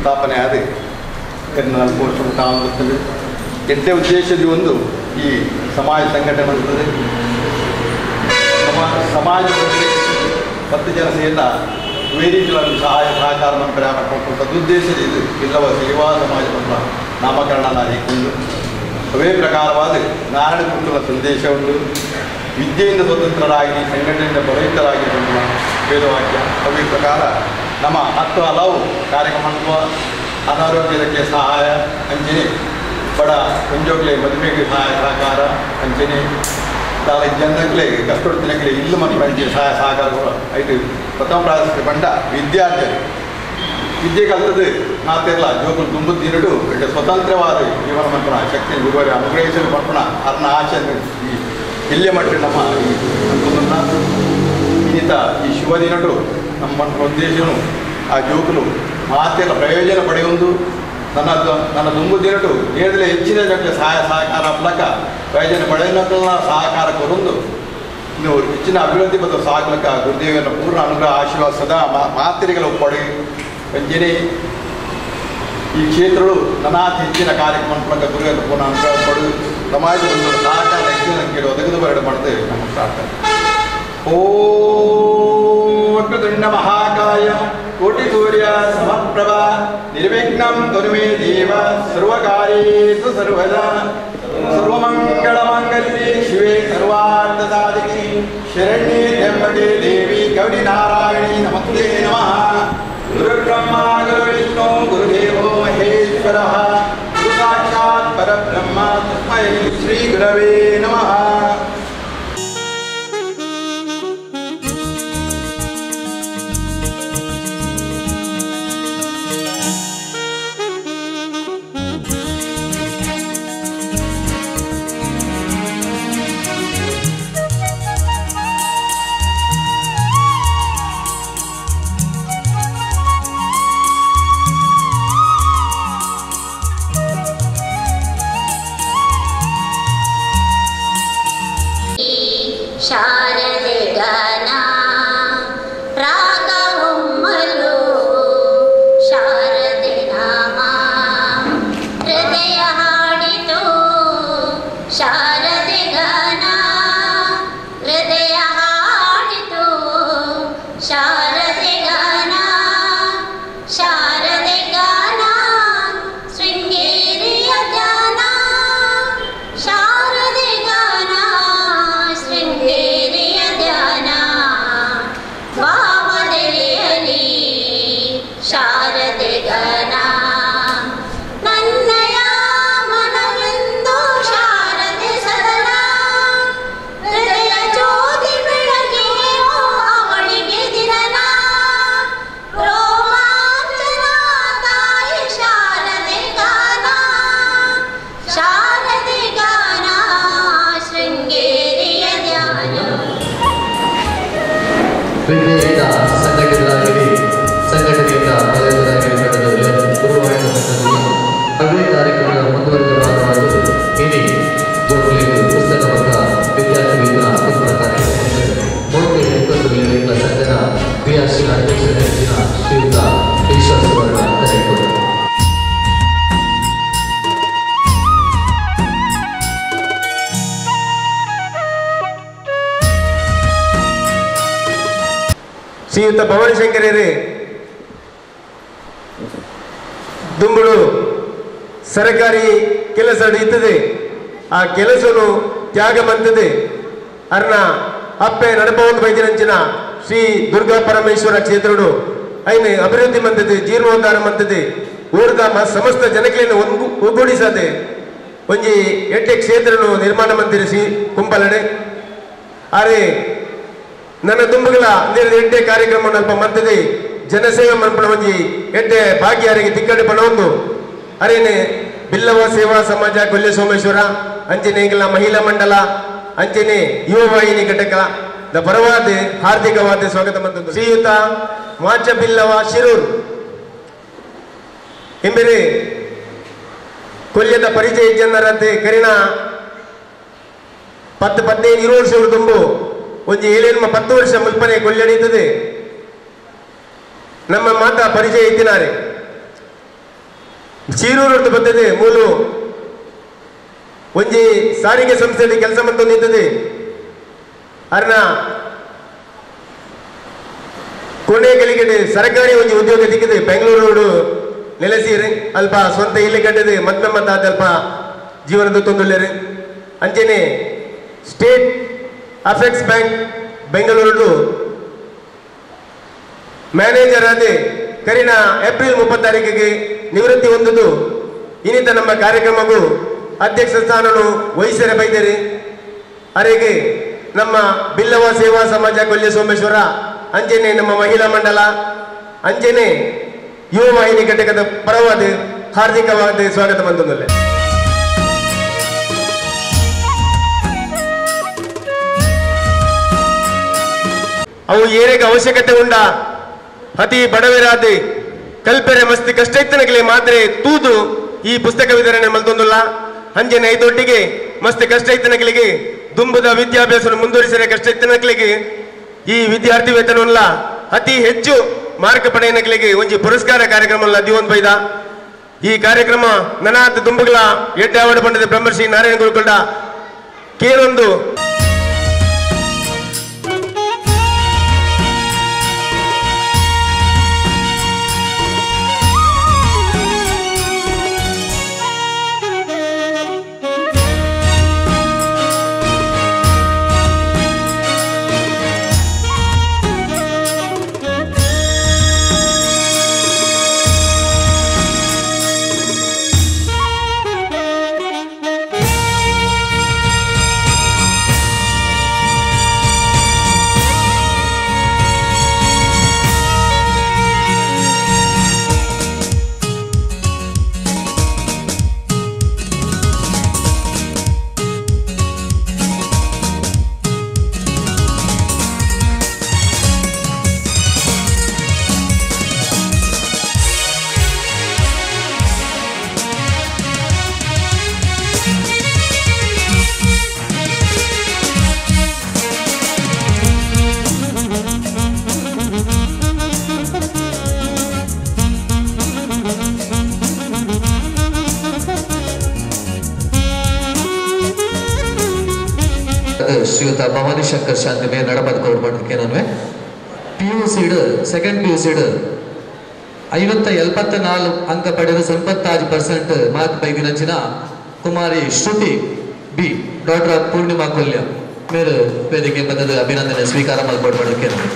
ಸ್ಥಾಪನೆ ಆದ 4 ವರ್ಷ ಮುಟ್ಟ ಎಡ್ಡೆ ಉದ್ದೇಶದ ಒಂದು ಈ ಸಮಾಜ ಸಂಘಟನೆ ಮಾಡ್ತದೆ. ಸಮಾಜದಲ್ಲಿ 10 ಜನ ಸೇರಿದ ವೇದಿಕೆಗಳನ್ನು ಸಹಾಯ ಸಹಕಾರ ಮಂತ್ರ ಉದ್ದೇಶದ ಇದು ಬಿಲ್ಲವ ಸೇವಾ ಸಮಾಜ ಮಂತ್ರ ನಾಮಕರಣ ನಾಯಕೊಂಡು ಅವೇ ಪ್ರಕಾರವಾದ ನಾರಾಯಣ ಗುರುಗಳ ಸಂದೇಶ ಉಂಟು. ವಿದ್ಯೆಯಿಂದ ಸ್ವತಂತ್ರರಾಗಿ ಸಂಘಟನೆಯಿಂದ ಬಲಯುತರಾಗಿ ವೇದವಾಕ್ಯ ಅವೇ ಪ್ರಕಾರ ನಮ್ಮ 10 ಹಲವು ಕಾರ್ಯಕ್ರಮ ಅನಾರೋಗ್ಯಕ್ಕೆ ಸಹಾಯ ಅಂಚನೆ ಬಡ ಒಂಜೋಗ್ಲೆ ಮದುವೆಗೆ ಸಹಾಯ ಸಹಕಾರ ಅಂಚನೆ ತಾಳ ಜನಕ್ಕೆ ಕಷ್ಟದ ದಿನಕ್ಕೆ ಇಲ್ಲು ಮತ್ತು ಅಂಚೆ ಸಹಾಯ ಸಹಕಾರಗಳು ಐದು ಪ್ರಥಮ ಪ್ರಾಶಸ್ತ್ಯ ಬಂಡ ವಿದ್ಯಾರ್ಥಿ ವಿದ್ಯೆ ಕಲ್ತದ್ದು ಮಾತಿರಲ್ಲ ಜೋಗುలు ತುಂಬುದು ದಿನಡು એટલે ಸ್ವತಂತ್ರವಾದ ಜೀವನ ಮಂತ್ರ ಶಕ್ತಿ ಗುರುವಾರ ಅನುಗ್ರಹಿಸಲು ಪಡ್ಪಣ ಅರ್ನ ಆಶೆ ಈ ಇಲ್ಲೇ ಮಟ್ಟ ನಮ್ಮ ಈ ಇನ್ನಿತ ಈ ಶುಭ ದಿನಡು ನಮ್ಮ ಉದ್ದೇಶನು ಆ ಜೋಗುಲು ಮಾತೆಲ್ಲ ಪ್ರಯೋಜನ ಪಡೆಯುವುದು ನನ್ನ ನನ್ನ ದುಂಬು ದಿನಟು ನೇರಲೆ ಹೆಚ್ಚಿನ ಜನಕ್ಕೆ ಸಹಾಯ ಸಹಕಾರ ಮೂಲಕ ಪ್ರಯೋಜನ ಪಡೆಯುವ ಸಹಕಾರ ಕೊರೊಂದು ಇನ್ನು ಹೆಚ್ಚಿನ ಅಭಿವೃದ್ಧಿ ಮತ್ತು ಸಾಕಲಕ ಗುರುದೇವನ ಪೂರ್ಣ ಅನುಗ್ರಹ ಆಶೀರ್ವಾದ ಸದಾ ಮಾತಿರಿಗಳ ಒಪ್ಪಡಿ ವಂಜನೆ ಈ ಕ್ಷೇತ್ರಗಳು ನನಾತಿ ಹೆಚ್ಚಿನ ಕಾರ್ಯಕ್ರಮ ಮೂಲಕ ಗುರುಗಳ ಪೂರ್ಣ ಅನುಗ್ರಹ ಪಡೆದು ಸಮಾಜದ ಒಂದು ಸಹಕಾರ ಹೆಚ್ಚಿನ ಕೇಳಿ ಒದಗದು ಬರಡು ಮಾಡದೆ ನಮ್ಮ ಪ್ರಾರ್ಥನೆ. ಓಂ ವಕ್ರತುಂಡ ಮಹಾಕಾಯ ಕೋಟಿ ಸೂರ್ಯ ಸಮಪ್ರಭಾ ನಿರ್ವಿಘ್ನಂ ಕುರು ಮೇ ದೇವ ಸರ್ವಕಾರ್ಯೇಷು ಸರ್ವದಾ ಸರ್ವಮಂಗಳಮಾಂಗಲ್ಯೆ ಶಿವೆ ಸರ್ವಾರ್ಥ ಸಾಧಿಕೆ ಶರಣ್ಯೇ ತ್ರ್ಯಂಬಕೆ ದೇವಿ ಗೌರಿ ನಾರಾಯಣಿ ನಮಸ್ತೆ ನಮಃ. ಗುರುರ್ಬ್ರಹ್ಮ ಗುರುರ್ವಿಷ್ಣು ಗುರುದೇವೋ ಮಹೇಶ್ವರಃ ಗುರು ಸಾಕ್ಷಾತ್ ಪರಬ್ರಹ್ಮ ತಸ್ಮೈ ಶ್ರೀ ಗುರವೇ ನಮಃ. ಶಾರದೆ ಗಾನ ರಾಗ ಹೊಮ್ಮಲು ಶಾರದೆ ನಾಮ ಹೃದಯ ಹಾಡಿತು ಶಾರದೆ ಗಾನ ಹೃದಯ ಹಾಡಿತು ಶಾರದೆ ಗಾನ ಶಾರದೆ ಗಾನ ಶೃಂಗೇರಿಯ ಗಾನ ಶಾರದೆ ಗಾನ ಶೃಂಗೇರಿಯ ಧ್ಯಾನ ಭಾವದೆಲೆಯಲಿ ಶಾರದೆ ಗಾನ ನನ್ನಯ ಮನವೆಂದು ಶಾರದೆ ಸದನ ಹೃದಯ ಜ್ಯೋತಿ ಬೆಳಗಿಯೋ ಅವಳಿಗೆ ದಿನನ ರೋಮಾಂಚನ ತಾಯಿ ಶಾರದೆ ಗಾನ ಶಾರದೆ ಗಾನ ಶೃಂಗೇರಿಯ ಧ್ಯಾನ. ವಿದ್ಯೆಯಿಂದ ಸಂಘಟಿತರಾಗಿರಿ, ಸಂಘಟನೆಯಿಂದ ಬಲಿತರಾಗಿರಿ ಪಡೆದು ಗುರುವಾಯನ ಸಂಘದಲ್ಲಿ ಅವೇ ಕಾರ್ಯಕ್ರಮದ ಮುಂದುವರಿದ ಭಾಗವಾಗಿ ಇನಿ ಜೋಗುಲಿಗೂ ಪುಸ್ತಕ ಪತ್ರ ವಿದ್ಯಾರ್ಥಿ ವೇತನ ಪತ್ರ ಕಾರ್ಯಕ್ರಮ ಮೂರ್ತಿ ಹೆಕ್ಕೊಂದು ಸಂಘದ ಕ್ರಿಯಾಶೀಲ ಅಧ್ಯಕ್ಷರಾಗಿನ ಶ್ರೀಯುತ ಈಶ್ವರ ಸುವರ್ಣ ಕರೆಯಬಹುದು. ಶ್ರೀಯುತ ಭವಾನಿಶಂಕರರೇ ದುಂಬುಳು ಸರಕಾರಿ ಕೆಲಸ ಇತ್ತದೆ, ಆ ಕೆಲಸನು ತ್ಯಾಗ ಮಂತದೆ ಅರ್ನ ಅಪ್ಪೆ ನಡಪವಂತ ಬೈದಿನಂಚಿನ ಶ್ರೀ ದುರ್ಗಾ ಪರಮೇಶ್ವರ ಕ್ಷೇತ್ರಡು ಐನೆ ಅಭಿವೃದ್ಧಿ ಮಂತದೆ, ಜೀರ್ಣೋದ್ಧಾರ ಮಂತದೆ, ಊರ್ದ ಸಮಸ್ತ ಜನಕ್ಲೆನ್ ಒಗ್ಗೂಡಿಸದೆ ಒಂಜಿ ಎಡ್ಡೆ ಕ್ಷೇತ್ರನು ನಿರ್ಮಾಣ ಮಂತಿರಿ ಶ್ರೀ ಕುಂಪಲಡೆ. ಆರೆ ನನ್ನ ದುಂಬುಗಳ ಎಡ್ಡೆ ಕಾರ್ಯಕ್ರಮ ಅಲ್ಪ ಮಂತದೆ ಜನಸೇವೆ ಮನ್ಪಣ ಒಂಜಿ ಎಡ್ಡೆ ಭಾಗ್ಯಾರಿಗೆ ತಿಕ್ಕಡೆ ಪಣವೊಂದು ಅರೇನೆ ಬಿಲ್ಲವ ಸೇವಾ ಸಮಾಜ ಕೊಲ್ಯ ಸೋಮೇಶ್ವರ ಅಂಚನೆ ಈಗಲ ಮಹಿಳಾ ಮಂಡಲ ಅಂಚನೆ ಯುವ ವಾಹಿನಿ ಘಟಕ the ಪರವಾದ ಹಾರ್ದಿಕವಾದ ಸ್ವಾಗತ ಮಂತದ್ದು ಶ್ರೀಯುತ ಮಾಚ ಬಿಲ್ಲವ ಶಿರೂರ್ ಇಂಬೆರೆ ಕೊಲ್ಯದ ಪರಿಚಯ ಜನರಂತೆ ಕರಿನ 10 15 20 ವರ್ಷ ತುಂಬು ಒಂಜಿ 7 10 ವರ್ಷ ಮುಲ್ಪನೆ ಕೊಲ್ಯಡೀತದೆ ನಮ್ಮ ಮಾತಾ ಪರಿಚಯ ಇತ್ತಿನಾರೆ. ಚೀರೂರು ಬರ್ತದೆ ಮೂಲು ಒಂಜಿ ಸಾರಿಗೆ ಸಂಸ್ಥೆಯಲ್ಲಿ ಕೆಲಸ ಮಂತೊಂದಿತ್ತದೆ. ಅರ್ನ ಕೊನೆ ಗಳಿಗೆಡೆ ಸರಕಾರಿ ಒಂಜಿ ಉದ್ಯೋಗ ದಿಕ್ಕಿದೆ. ಬೆಂಗಳೂರು ನೆಲೆಸೀರಿ ಅಲ್ಪ ಸ್ವಂತ ಇಲ್ಲಿ ಕಟ್ಟದೆ ಮದ್ಮೆ ಮತ್ತಾದ ಅಲ್ಪ ಜೀವನದ ತೊಂದರೆ. ಅಂಚೆನೆ ಸ್ಟೇಟ್ ಅಫೆಕ್ಸ್ ಬ್ಯಾಂಕ್ ಬೆಂಗಳೂರು ಮ್ಯಾನೇಜರ್ ಆದ ಕರಿನ ಏಪ್ರಿಲ್ 30 ತಾರೀಕಿಗೆ ನಿವೃತ್ತಿ ಹೊಂದುದು ಇನ್ನಿತ ನಮ್ಮ ಕಾರ್ಯಕ್ರಮಕ್ಕೂ ಅಧ್ಯಕ್ಷ ಸ್ಥಾನವನ್ನು ವಹಿಸರೆ ಬೈದೇರಿ. ಅರೆಗೆ ನಮ್ಮ ಬಿಲ್ಲವ ಸೇವಾ ಸಮಾಜ ಕೊಲ್ಯ ಸೋಮೇಶ್ವರ, ಅಂಚೆನೆ ನಮ್ಮ ಮಹಿಳಾ ಮಂಡಲ, ಅಂಚೆನೆ ಯುವ ವಾಹಿನಿ ಘಟಕದ ಪರವಾದ ಹಾರ್ದಿಕವಾದ ಸ್ವಾಗತ ಬಂದೊಂದಲ್ಲೇ. ಅವು ಏರೆಗೆ ಅವಶ್ಯಕತೆ ಉಂಡ ಅತಿ ಬಡವರಾದ ಕಲ್ಪೆರೆ ಮಸ್ತಿ ಕಷ್ಟ ಇತ್ತನಗಲೇ ಮಾತ್ರ ತೂದು ಈ ಪುಸ್ತಕ ವಿತರಣೆ ಮಲ್ತೊಂದುಲ್ಲ. ಅಂಜನೆ ಐದೊಟ್ಟಿಗೆ ಮಸ್ತ್ ಕಷ್ಟ ಇತ್ತನಗಳಿಗೆ ದುಂಬುದ ವಿದ್ಯಾಭ್ಯಾಸವನ್ನು ಮುಂದುವರಿಸಿದ ಕಷ್ಟ ಇತ್ತನಗಳಿಗೆ ಈ ವಿದ್ಯಾರ್ಥಿ ವೇತನವಲ್ಲ ಅತಿ ಹೆಚ್ಚು ಮಾರ್ಕ್ ಪಡೆಯನಗಳಿಗೆ ಒಂಜಿ ಪುರಸ್ಕಾರ ಕಾರ್ಯಕ್ರಮ ದಿವೊಂದು ಬೈದ. ಈ ಕಾರ್ಯಕ್ರಮ ನನಾತ್ ದುಂಬುಗಳ ಎಡ್ಡಾವಡ ಪಂಡದ ಬ್ರಹ್ಮರ್ಷಿ ನಾರಾಯಣ ಗುರುಕುಲ ಕೇರೊಂದು ಶ್ರೀಯುತ ಭವಾನಿ ಶಂಕರ್ ಶಾಂತಿ ಮೇಲೆ ನಡಪದ ಮಾಡೋದಕ್ಕೆ ನಾನು P U seed second P U seed 50-74 ಅಂಕ ಪಡೆದ 75% mark ಪೈದಿನಂಚಿನ Kumari Shruti B doctor of Purnima Kolya ಮೇರು ವೇದಿಕೆ ಬಂದದ್ದು ಅಭಿನಂದನೆ ಸ್ವೀಕಾರ ಮಾಡೋದಕ್ಕೆ ನಾನು.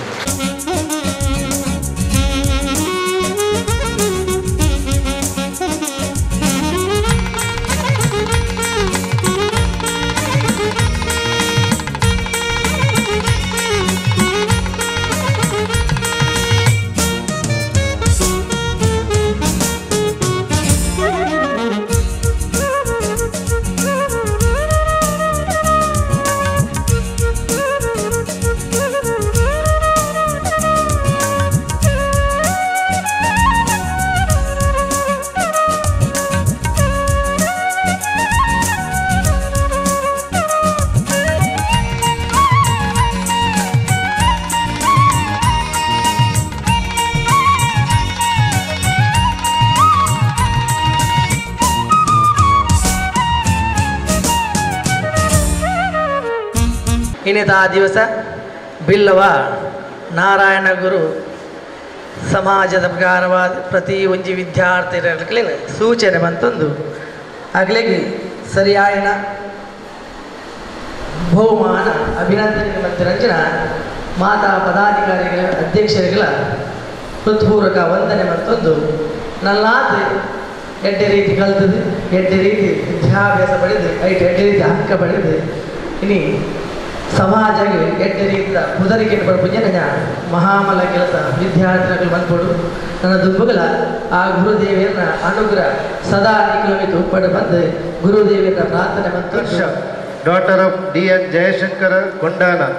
ಇನ್ನಿತ ಆ ದಿವಸ ಬಿಲ್ಲವ ನಾರಾಯಣ ಗುರು ಸಮಾಜದ ಪ್ರಕಾರವಾದ ಪ್ರತಿ ಒಂಜಿ ವಿದ್ಯಾರ್ಥಿಗಳಿಗೆ ಸೂಚನೆ ಬಂತೊಂದು ಅಗಲಿಗೆ ಸರಿಯಾಯನ ಬಹುಮಾನ ಅಭಿನಂದನೆ ಮತ್ತು ರಂಜನ ಮಾತಾ ಪದಾಧಿಕಾರಿಗಳ ಅಧ್ಯಕ್ಷರುಗಳ ಹೃತ್ಪೂರ್ವಕ ವಂದನೆ ಮತ್ತೊಂದು ನಲ್ಲಾದ ಎಡ್ಡೆ ರೀತಿ ಕಲ್ತದ್ದು ಎಡ್ಡೆ ರೀತಿ ವಿದ್ಯಾಭ್ಯಾಸ ಪಡೆದು ಐಟ್ ಎಡ್ಡೆ ರೀತಿ ಅಂಕ ಪಡೆದು ಇನಿ ಸಮಾಜಕ್ಕೆ ಎಡ್ಡೆ ರೀತಿಯ ಪುದರಿಕೆ ಪುಣ್ಯನ ಮಹಾಮಲ ಕೆಲಸ ವಿದ್ಯಾರ್ಥಿಗಳು ಬಂದ್ಬಿಡು ನನ್ನ ದುಂಬುಗಳ ಆ ಗುರುದೇವಿಯನ್ನ ಅನುಗ್ರಹ ಸದಾ ನಿಖಲಮಿತು ಉಪ್ಪಡು ಬಂದು ಗುರುದೇವಿಯನ್ನ ಪ್ರಾರ್ಥನೆ ಬಂತು. Daughter of D N Jayashankara Kondana.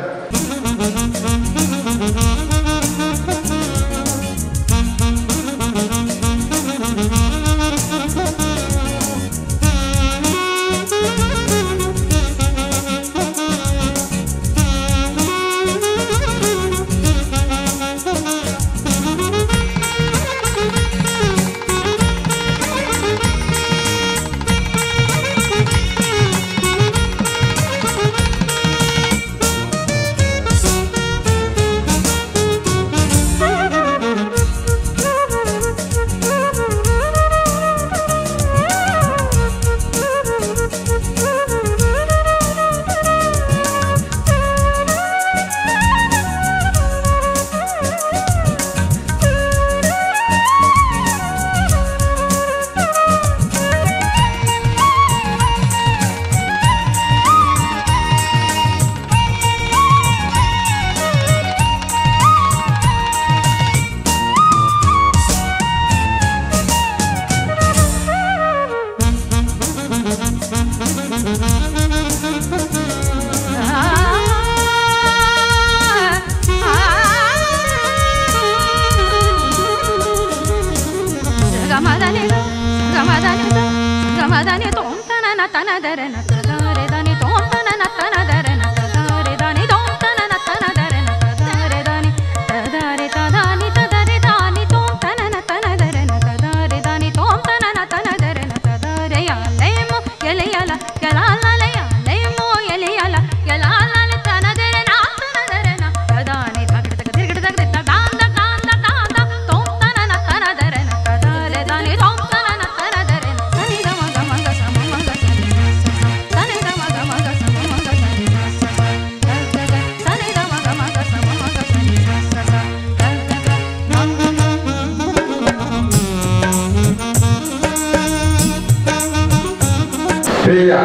Priya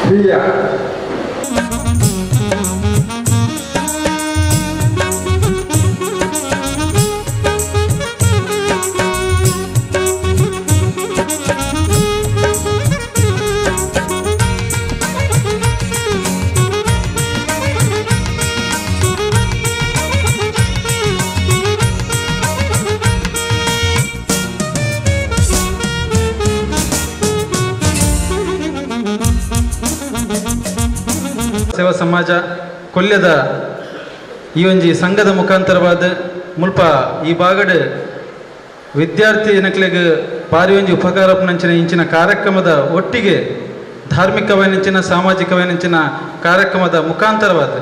Priya ಸೇವಾ ಸಮಾಜ ಕೊಲ್ಯದ ಈ ಒಂಜಿ ಸಂಘದ ಮುಖಾಂತರವಾದ ಮುಲ್ಪ ಈ ಭಾಗಡ್ ವಿದ್ಯಾರ್ಥಿ ನಕ್ಲೆಗ್ ಬಾರಿ ಒಂಜಿ ಉಪಕಾರ ಇಂಚಿನ ಕಾರ್ಯಕ್ರಮದ ಒಟ್ಟಿಗೆ ಧಾರ್ಮಿಕವೈನಂಚಿನ ಸಾಮಾಜಿಕವೈನಂಚಿನ ಕಾರ್ಯಕ್ರಮದ ಮುಖಾಂತರವಾದ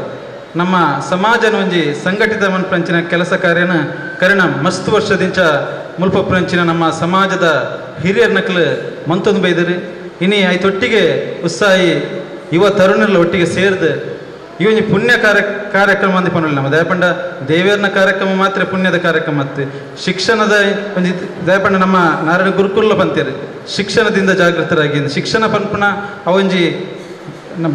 ನಮ್ಮ ಸಮಾಜನ ಒಂಜಿ ಸಂಘಟಿತ ಮನ್ಪಂಚಿನ ಕೆಲಸ ಕಾರ್ಯನ ಕರಣ ಮಸ್ತ್ ವರ್ಷದಿಂಚ ಮುಲ್ಪಪ್ಪನಂಚಿನ ನಮ್ಮ ಸಮಾಜದ ಹಿರಿಯರ್ ನಕ್ಲು ಮಂತೊಂದು ಬೈದರು. ಇನಿ ಐತೊಟ್ಟಿಗೆ ಉತ್ಸಾಹಿ ಯುವ ತರುಣರ ಒಟ್ಟಿಗೆ ಸೇರಿದು ಈ ಒಂಜಿ ಪುಣ್ಯ ಕಾರ್ಯಕ್ರಮ ಅಂದ್ ಪನೊಲಿ ನಮ್ಮ ದಯಪಂಡ ದೇವೇರ್ನ ಕಾರ್ಯಕ್ರಮ ಮಾತ್ರ ಪುಣ್ಯದ ಕಾರ್ಯಕ್ರಮ ಮತ್ತು ಶಿಕ್ಷಣದ ಒಂಜಿ ದಯಪಂಡ ನಮ್ಮ ನಾರಾಯಣ ಗುರುಕುಲ ಪಂತೇರು ಶಿಕ್ಷಣದಿಂದ ಜಾಗೃತರಾಗಿ ಶಿಕ್ಷಣ ಪನ್ಪುನ ಅವೊಂಜಿ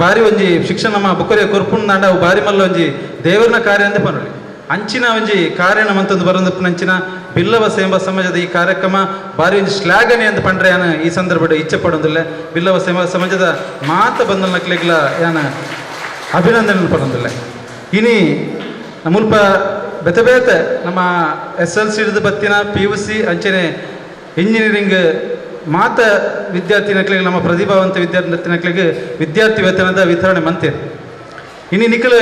ಬಾರಿ ಒಂಜಿ ಶಿಕ್ಷಣ ನಮ್ಮ ಬುಕ್ಕರಿಯ ಕೊರ್ಪುಂದಾಂಡ ಅವು ಬಾರಿ ಮಲ್ಲ ಒಂಜಿ ದೇವರನ ಕಾರ್ಯ ಅಂದೇ ಪನೊಲಿ. ಅಂಚಿನ ಒಂಜಿ ಕಾರ್ಯನ ಮಂತೊಂದು ಬರೊಂದು ಬಿಲ್ಲವ ಸೇವಾ ಸಮಾಜದ ಈ ಕಾರ್ಯಕ್ರಮ ಬಾರಿ ಒಂಜಿ ಶ್ಲಾಘನೆ ಅಂತ ಪಂಡ್ರೆ ಯಾನ ಈ ಸಂದರ್ಭ ಇಚ್ಛೆ ಪಡೊಂದಿಲ್ಲ. ಬಿಲ್ಲವ ಸೇವಾ ಸಮಾಜದ ಮಾತ ಬಂದ ನಕ್ಲೆಗ್ಲ ಯಾನ ಅಭಿನಂದನೆ ಪಡೊಂದಿಲ್ಲ. ಇನಿ ಮುಲ್ಪ ಬೇತೆ ಬೇತೆ ನಮ್ಮ S L C ಹಿಡಿದು ಬತ್ತಿನ P U C ಅಂಚನೆ ಇಂಜಿನಿಯರಿಂಗ್ ಮಾತ ವಿದ್ಯಾರ್ಥಿ ನಕ್ಲೆಗ್ ನಮ್ಮ ಪ್ರತಿಭಾವಂತ ವಿದ್ಯಾರ್ಥಿ ನಕ್ಲೆಗ್ ವಿದ್ಯಾರ್ಥಿ ವೇತನದ ವಿತರಣೆ ಮಂತೇರು. ಇನಿ ನಿಖಲ್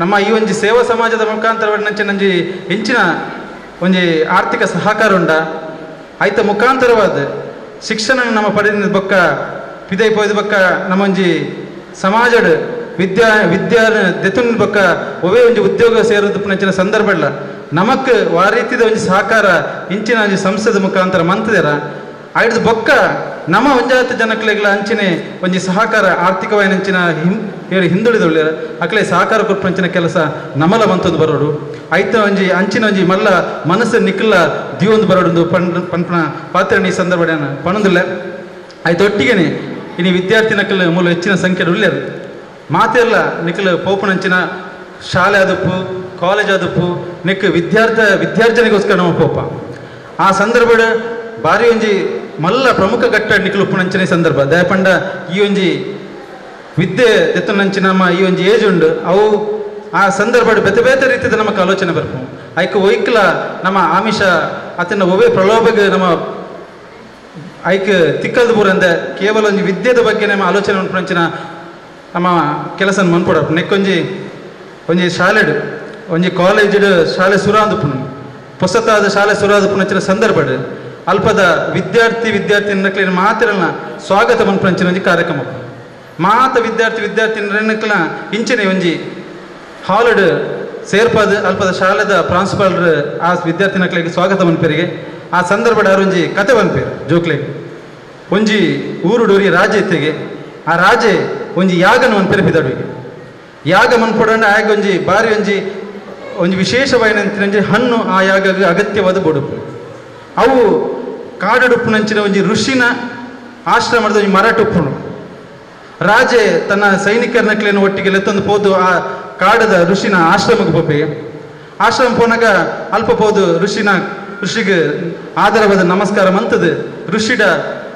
ನಮ್ಮ ಈ ಒಂಜಿ ಸೇವಾ ಸಮಾಜದ ಮುಖಾಂತರ ನಂಜಿ ಹೆಂಚಿನ ಒಂಜಿ ಆರ್ಥಿಕ ಸಹಕಾರ ಉಂಡ ಆಯ್ತ ಮುಖಾಂತರವಾದ ಶಿಕ್ಷಣ ನಮ್ಮ ಪಡೆದ ಬೊಕ್ಕ ಪಿದೈ ಪೋಯ್ದ ಬೊಕ್ಕ ನಮ್ಮೊಂಜಿ ಸಮಾಜಡ್ ವಿದ್ಯಾ ವಿದ್ಯಾ ದೆತುನ್ ಬೊಕ್ಕ ಒವೇ ಒಂಜಿ ಉದ್ಯೋಗ ಸೇರೋದು ಸಂದರ್ಭ ಇಲ್ಲ ನಮಕ್ ಆ ರೀತಿದ ಒಂಜಿ ಸಹಕಾರ ಇಂಚಿನ ಒಂಜಿ ಸಂಸ್ಥೆದ ಮುಖಾಂತರ ಮಂತದೇರ ಆಯ್ದ ಬೊಕ್ಕ ನಮ್ಮ ಒಂಜಾತ ಜನಕ್ಲೆಗ್ಲ ಅಂಚಿನೆ ಒಂಜಿ ಸಹಕಾರ ಆರ್ಥಿಕವಾಯಿನ ಅಂಚಿನ ಹಿಂದುಳಿದೊಳ್ಳೆರ ಅಕ್ಲೆ ಸಹಕಾರ ಕೊರ್ಪಂಚಿನ ಕೆಲಸ ನಮಲ ಮಂತೊಂದು ಬರೋಡು ಐತ ಒಂಜಿ ಅಂಚಿನ ಒಂಜಿ ಮಲ್ಲ ಮನಸ್ಸು ನಿಕ್ಕಲ ದಿವೊಂದು ಬರೋಡು ಪನ್ಪನ ಪಾತ್ರ ಈ ಸಂದರ್ಭ ಪಣೊಂದಿಲ್ಲ. ಆಯ್ತು ಒಟ್ಟಿಗೆನೆ ಇನಿ ವಿದ್ಯಾರ್ಥಿ ನಕಲ್ ಮೂಲ ಹೆಚ್ಚಿನ ಸಂಖ್ಯೆ ಉಳ್ಳೇರು ಮಾತೆಲ್ಲ ನಿಕ್ಕಲು ಪೋಪುನಂಚಿನ ಶಾಲೆ ಆದಪ್ಪು ಕಾಲೇಜ್ ಆದಪ್ಪು ನಿಕ್ ವಿದ್ಯಾರ್ಜನೆಗೋಸ್ಕರ ನಮ್ಮ ಪೋಪ ಆ ಸಂದರ್ಭ ಬಾರಿ ಒಂಜಿ ಮಲ್ಲ ಪ್ರಮುಖ ಘಟ್ಟ ನಿಕ್ಕಲು ಉಪ್ಪುನಂಚಿನ ಸಂದರ್ಭ ದಯಪಂಡ ಈ ಒಂಜಿ ವಿದ್ಯೆ ದೆತ್ತನಂಚಿನ ನಮ್ಮ ಈ ಒಂಜಿ ಏಜ್ ಉಂಡು ಅವು ಆ ಸಂದರ್ಭ ಬೇತೆ ಬೇತೆ ರೀತಿಯ ನಮಕ್ ಆಲೋಚನೆ ಬರ್ಪು ಐಕ ಒಯ್ಕ್ಲ ನಮ್ಮ ಆಮಿಷ ಆತನ ಒವೇ ಪ್ರಲೋಭಗೆ ನಮ್ಮ ಐಕ್ ತಿಕ್ಕಲ್ದು ಪೂರಂದೆ ಕೇವಲ ಒಂಜಿ ವಿದ್ಯೆದ ಬಗ್ಗೆ ನಮ್ಮ ಆಲೋಚನೆ ಉಂಟು ನಮ್ಮ ಕೆಲಸ ಮನ್ಪೊಡ ನೆಕ್ಕೊಂಜಿ ಒಂಜಿ ಶಾಲೆಡು ಒಂಜಿ ಕಾಲೇಜ್ಡು ಶಾಲೆ ಸುರಾಂದುಪ್ಪುನು ಹೊಸತಾದ ಶಾಲೆ ಸುರಾದುಪ್ಪುನಂಚಿನ ಸಂದರ್ಭಡು ಅಲ್ಪದ ವಿದ್ಯಾರ್ಥಿ ವಿದ್ಯಾರ್ಥಿ ಮಾತ್ರನ ಸ್ವಾಗತ ಮನ್ಪುನಂಚಿನ ಒಂಜಿ ಕಾರ್ಯಕ್ರಮ ಮಾತ ವಿದ್ಯಾರ್ಥಿ ವಿದ್ಯಾರ್ಥಿ ಇಂಚಿನ ಒಂಜಿ ಹಾಲಡ್ ಸೇರ್ಪಾದ ಅಲ್ಪದ ಶಾಲೆದ ಪ್ರಾಂಶುಪಾಲರು ಆ ವಿದ್ಯಾರ್ಥಿ ನಕ್ಲಿಗೆ ಸ್ವಾಗತ ಮನ್ಪೇರಿಗೆ ಆ ಸಂದರ್ಭ ಒಂಜಿ ಕತೆ ಮನ್ಪೇರು ಜೋಕ್ಲೆಗ್ ಒಂಜಿ ಊರುಡೂರಿ ರಾಜೆ ಇತ್ತಿಗೆ ಆ ರಾಜೆ ಒಂಜಿ ಯಾಗನ ಮನ್ಪೇರು ಬಿದಡುವಿಗೆ ಯಾಗ ಮನ್ಪೊಡಂಡ ಆಗ ಒಂಜಿ ಬಾರಿ ಒಂಜಿ ಒಂಜಿ ವಿಶೇಷವಾಯಿನ ಹಣ್ಣು ಆ ಯಾಗ ಅಗತ್ಯವಾದ ಬೊಡುಪು ಅವು ಕಾಡುಡುಪ್ಪುನಂಚಿನ ಒಂಜಿ ಋಷಿನ ಆಶ್ರಮದ ಒಂಜಿ ಮರಟುಪ್ಪುನು ರಾಜೆ ತನ್ನ ಸೈನಿಕರ ನಕ್ಲೆಯನ್ನು ಒಟ್ಟಿಗೆ ಲೆತ್ತೊಂದು ಪೋದು ಆ ಕಾಡದ ಋಷಿನ ಆಶ್ರಮಕ್ಕೆ ಪೋಪೆ ಆಶ್ರಮ ಪೋನಾಗ ಅಲ್ಪ ಪೋದು ಋಷಿಗೆ ಆದರವಾದ ನಮಸ್ಕಾರ ಮಂತದು ಋಷಿಡ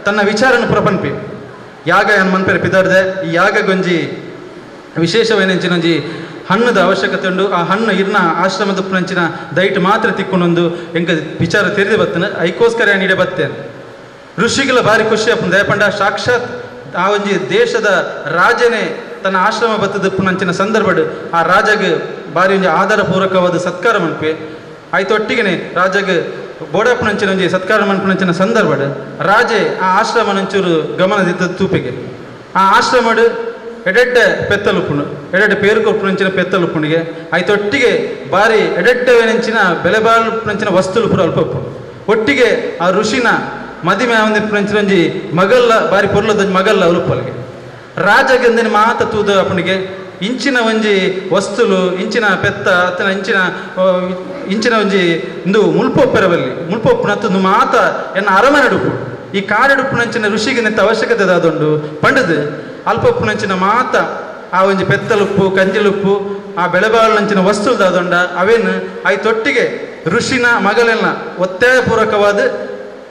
ತನ್ನ ವಿಚಾರನ ಪುರಪನ್ಪಿ ಯಾಗ ಏನು ಮನ್ಪೆರೆ ಪಿದಾಡ್ದೆ ಈ ಯಾಗಗೊಂಜಿ ವಿಶೇಷವೇನೆಂಚಿನ ಒಂಜಿ ಹಣ್ಣದ ಅವಶ್ಯಕತೆ ಉಂಡು ಆ ಹಣ್ಣು ಇರ್ನ ಆಶ್ರಮದ ಉಪ್ಪುನಂಚಿನ ದಯಟ್ ಮಾತ್ರ ತಿಕ್ಕೊಂಡೊಂದು ಎಂಕ ವಿಚಾರ ತೆರೆದು ಬತ್ತನ ಐಕೋಸ್ಕರ ನೀಡೆ ಬತ್ತೇನೆ ಋಷಿಗಳ ಭಾರಿ ಖುಷಿ ಅಪ್ಪನ ದಯಪಂಡ ಸಾಕ್ಷಾತ್ ಆ ಒಂಜಿ ದೇಶದ ರಾಜನೇ ತನ್ನ ಆಶ್ರಮ ಬತ್ತದ ಉಪ್ಪುನಂಚಿನ ಸಂದರ್ಭಡು ಆ ರಾಜಗೆ ಭಾರಿ ಒಂಜಿ ಆಧಾರ ಪೂರ್ವಕವಾದ ಸತ್ಕಾರ ಮನ್ಪೆ ಆಯ್ತು ಒಟ್ಟಿಗೆನೆ ರಾಜಗೆ ಬೋಡಪ್ಪನಂಚಿನ ಒಂಜಿ ಸತ್ಕಾರ ಮನ್ಪುನಂಚಿನ ಸಂದರ್ಭಡು ರಾಜೆ ಆ ಆಶ್ರಮನಂಚೂರು ಗಮನದಿದ್ದ ತೂಪಿಗೆ ಆ ಆಶ್ರಮಡು ಎಡೆಡ್ಡೆ ಪೆತ್ತಲುಪ್ಪುಂಡು ಎಡೆಡ್ಡೆ ಪೇರುಕೊಪ್ಪುನಂಚಿನ ಪೆತ್ತಲುಪ್ಪುಂಡಿಗೆ ಆಯ್ತೊಟ್ಟಿಗೆ ಬಾರಿ ಎಡೆಡ್ಡೆವೆನಂಚಿನ ಬೆಲೆಬಾಳುಪ್ಪುನಂಚಿನ ವಸ್ತುಲು ಪೂರ ಅಲ್ಪ ಉಪ್ಪುಂಡು ಒಟ್ಟಿಗೆ ಆ ಋಷಿನ ಮದಿಮೆ ಒಂದಿಪ್ಪುನಂಚಿನ ಒಂಜಿ ಮಗಲ್ಲ ಬಾರಿ ಪೊರ್ಲದ ಮಗಲ್ಲ ಉರುಪಲ್ಗೆ ರಾಜಗಂದಿನ ಮಾತ ತೂದ ಅಪ್ಪನಿಗೆ ಇಂಚಿನ ಒಂಜಿ ವಸ್ತುಲು ಇಂಚಿನ ಪೆತ್ತ ಅತನ ಇಂಚಿನ ಇಂಚಿನ ಒಂಜಿ ಇಂದು ಮುಲ್ಪೊಪ್ಪೆರವಲ್ಲಿ ಮುಲ್ಪೊಪ್ಪುನತ್ತು ಮಾತ ಎನ್ನ ಅರಮನೆ ನಡುಪು ಈ ಕಾಡುಪ್ಪುನಂಚಿನ ಋಷಿಗೆ ನೆತ್ತ ಅವಶ್ಯಕತೆ ದಾದುಂಡು ಪಂಡದು ಅಲ್ಪ ಉಪ್ಪುನಂಚಿನ ಮಾತ ಆ ಒಂಜಿ ಪೆತ್ತಲುಪ್ಪು ಕಂಜಿಲುಪ್ಪು ಆ ಬೆಳೆಬಾಳುನಂಚಿನ ವಸ್ತು ದಾದುಂಡ ಅವೇನು I ತೊಟ್ಟಿಗೆ ಋಷಿನ ಮಗಲೆಲ್ಲ ಒತ್ತಾಯಪೂರ್ವಕವಾದ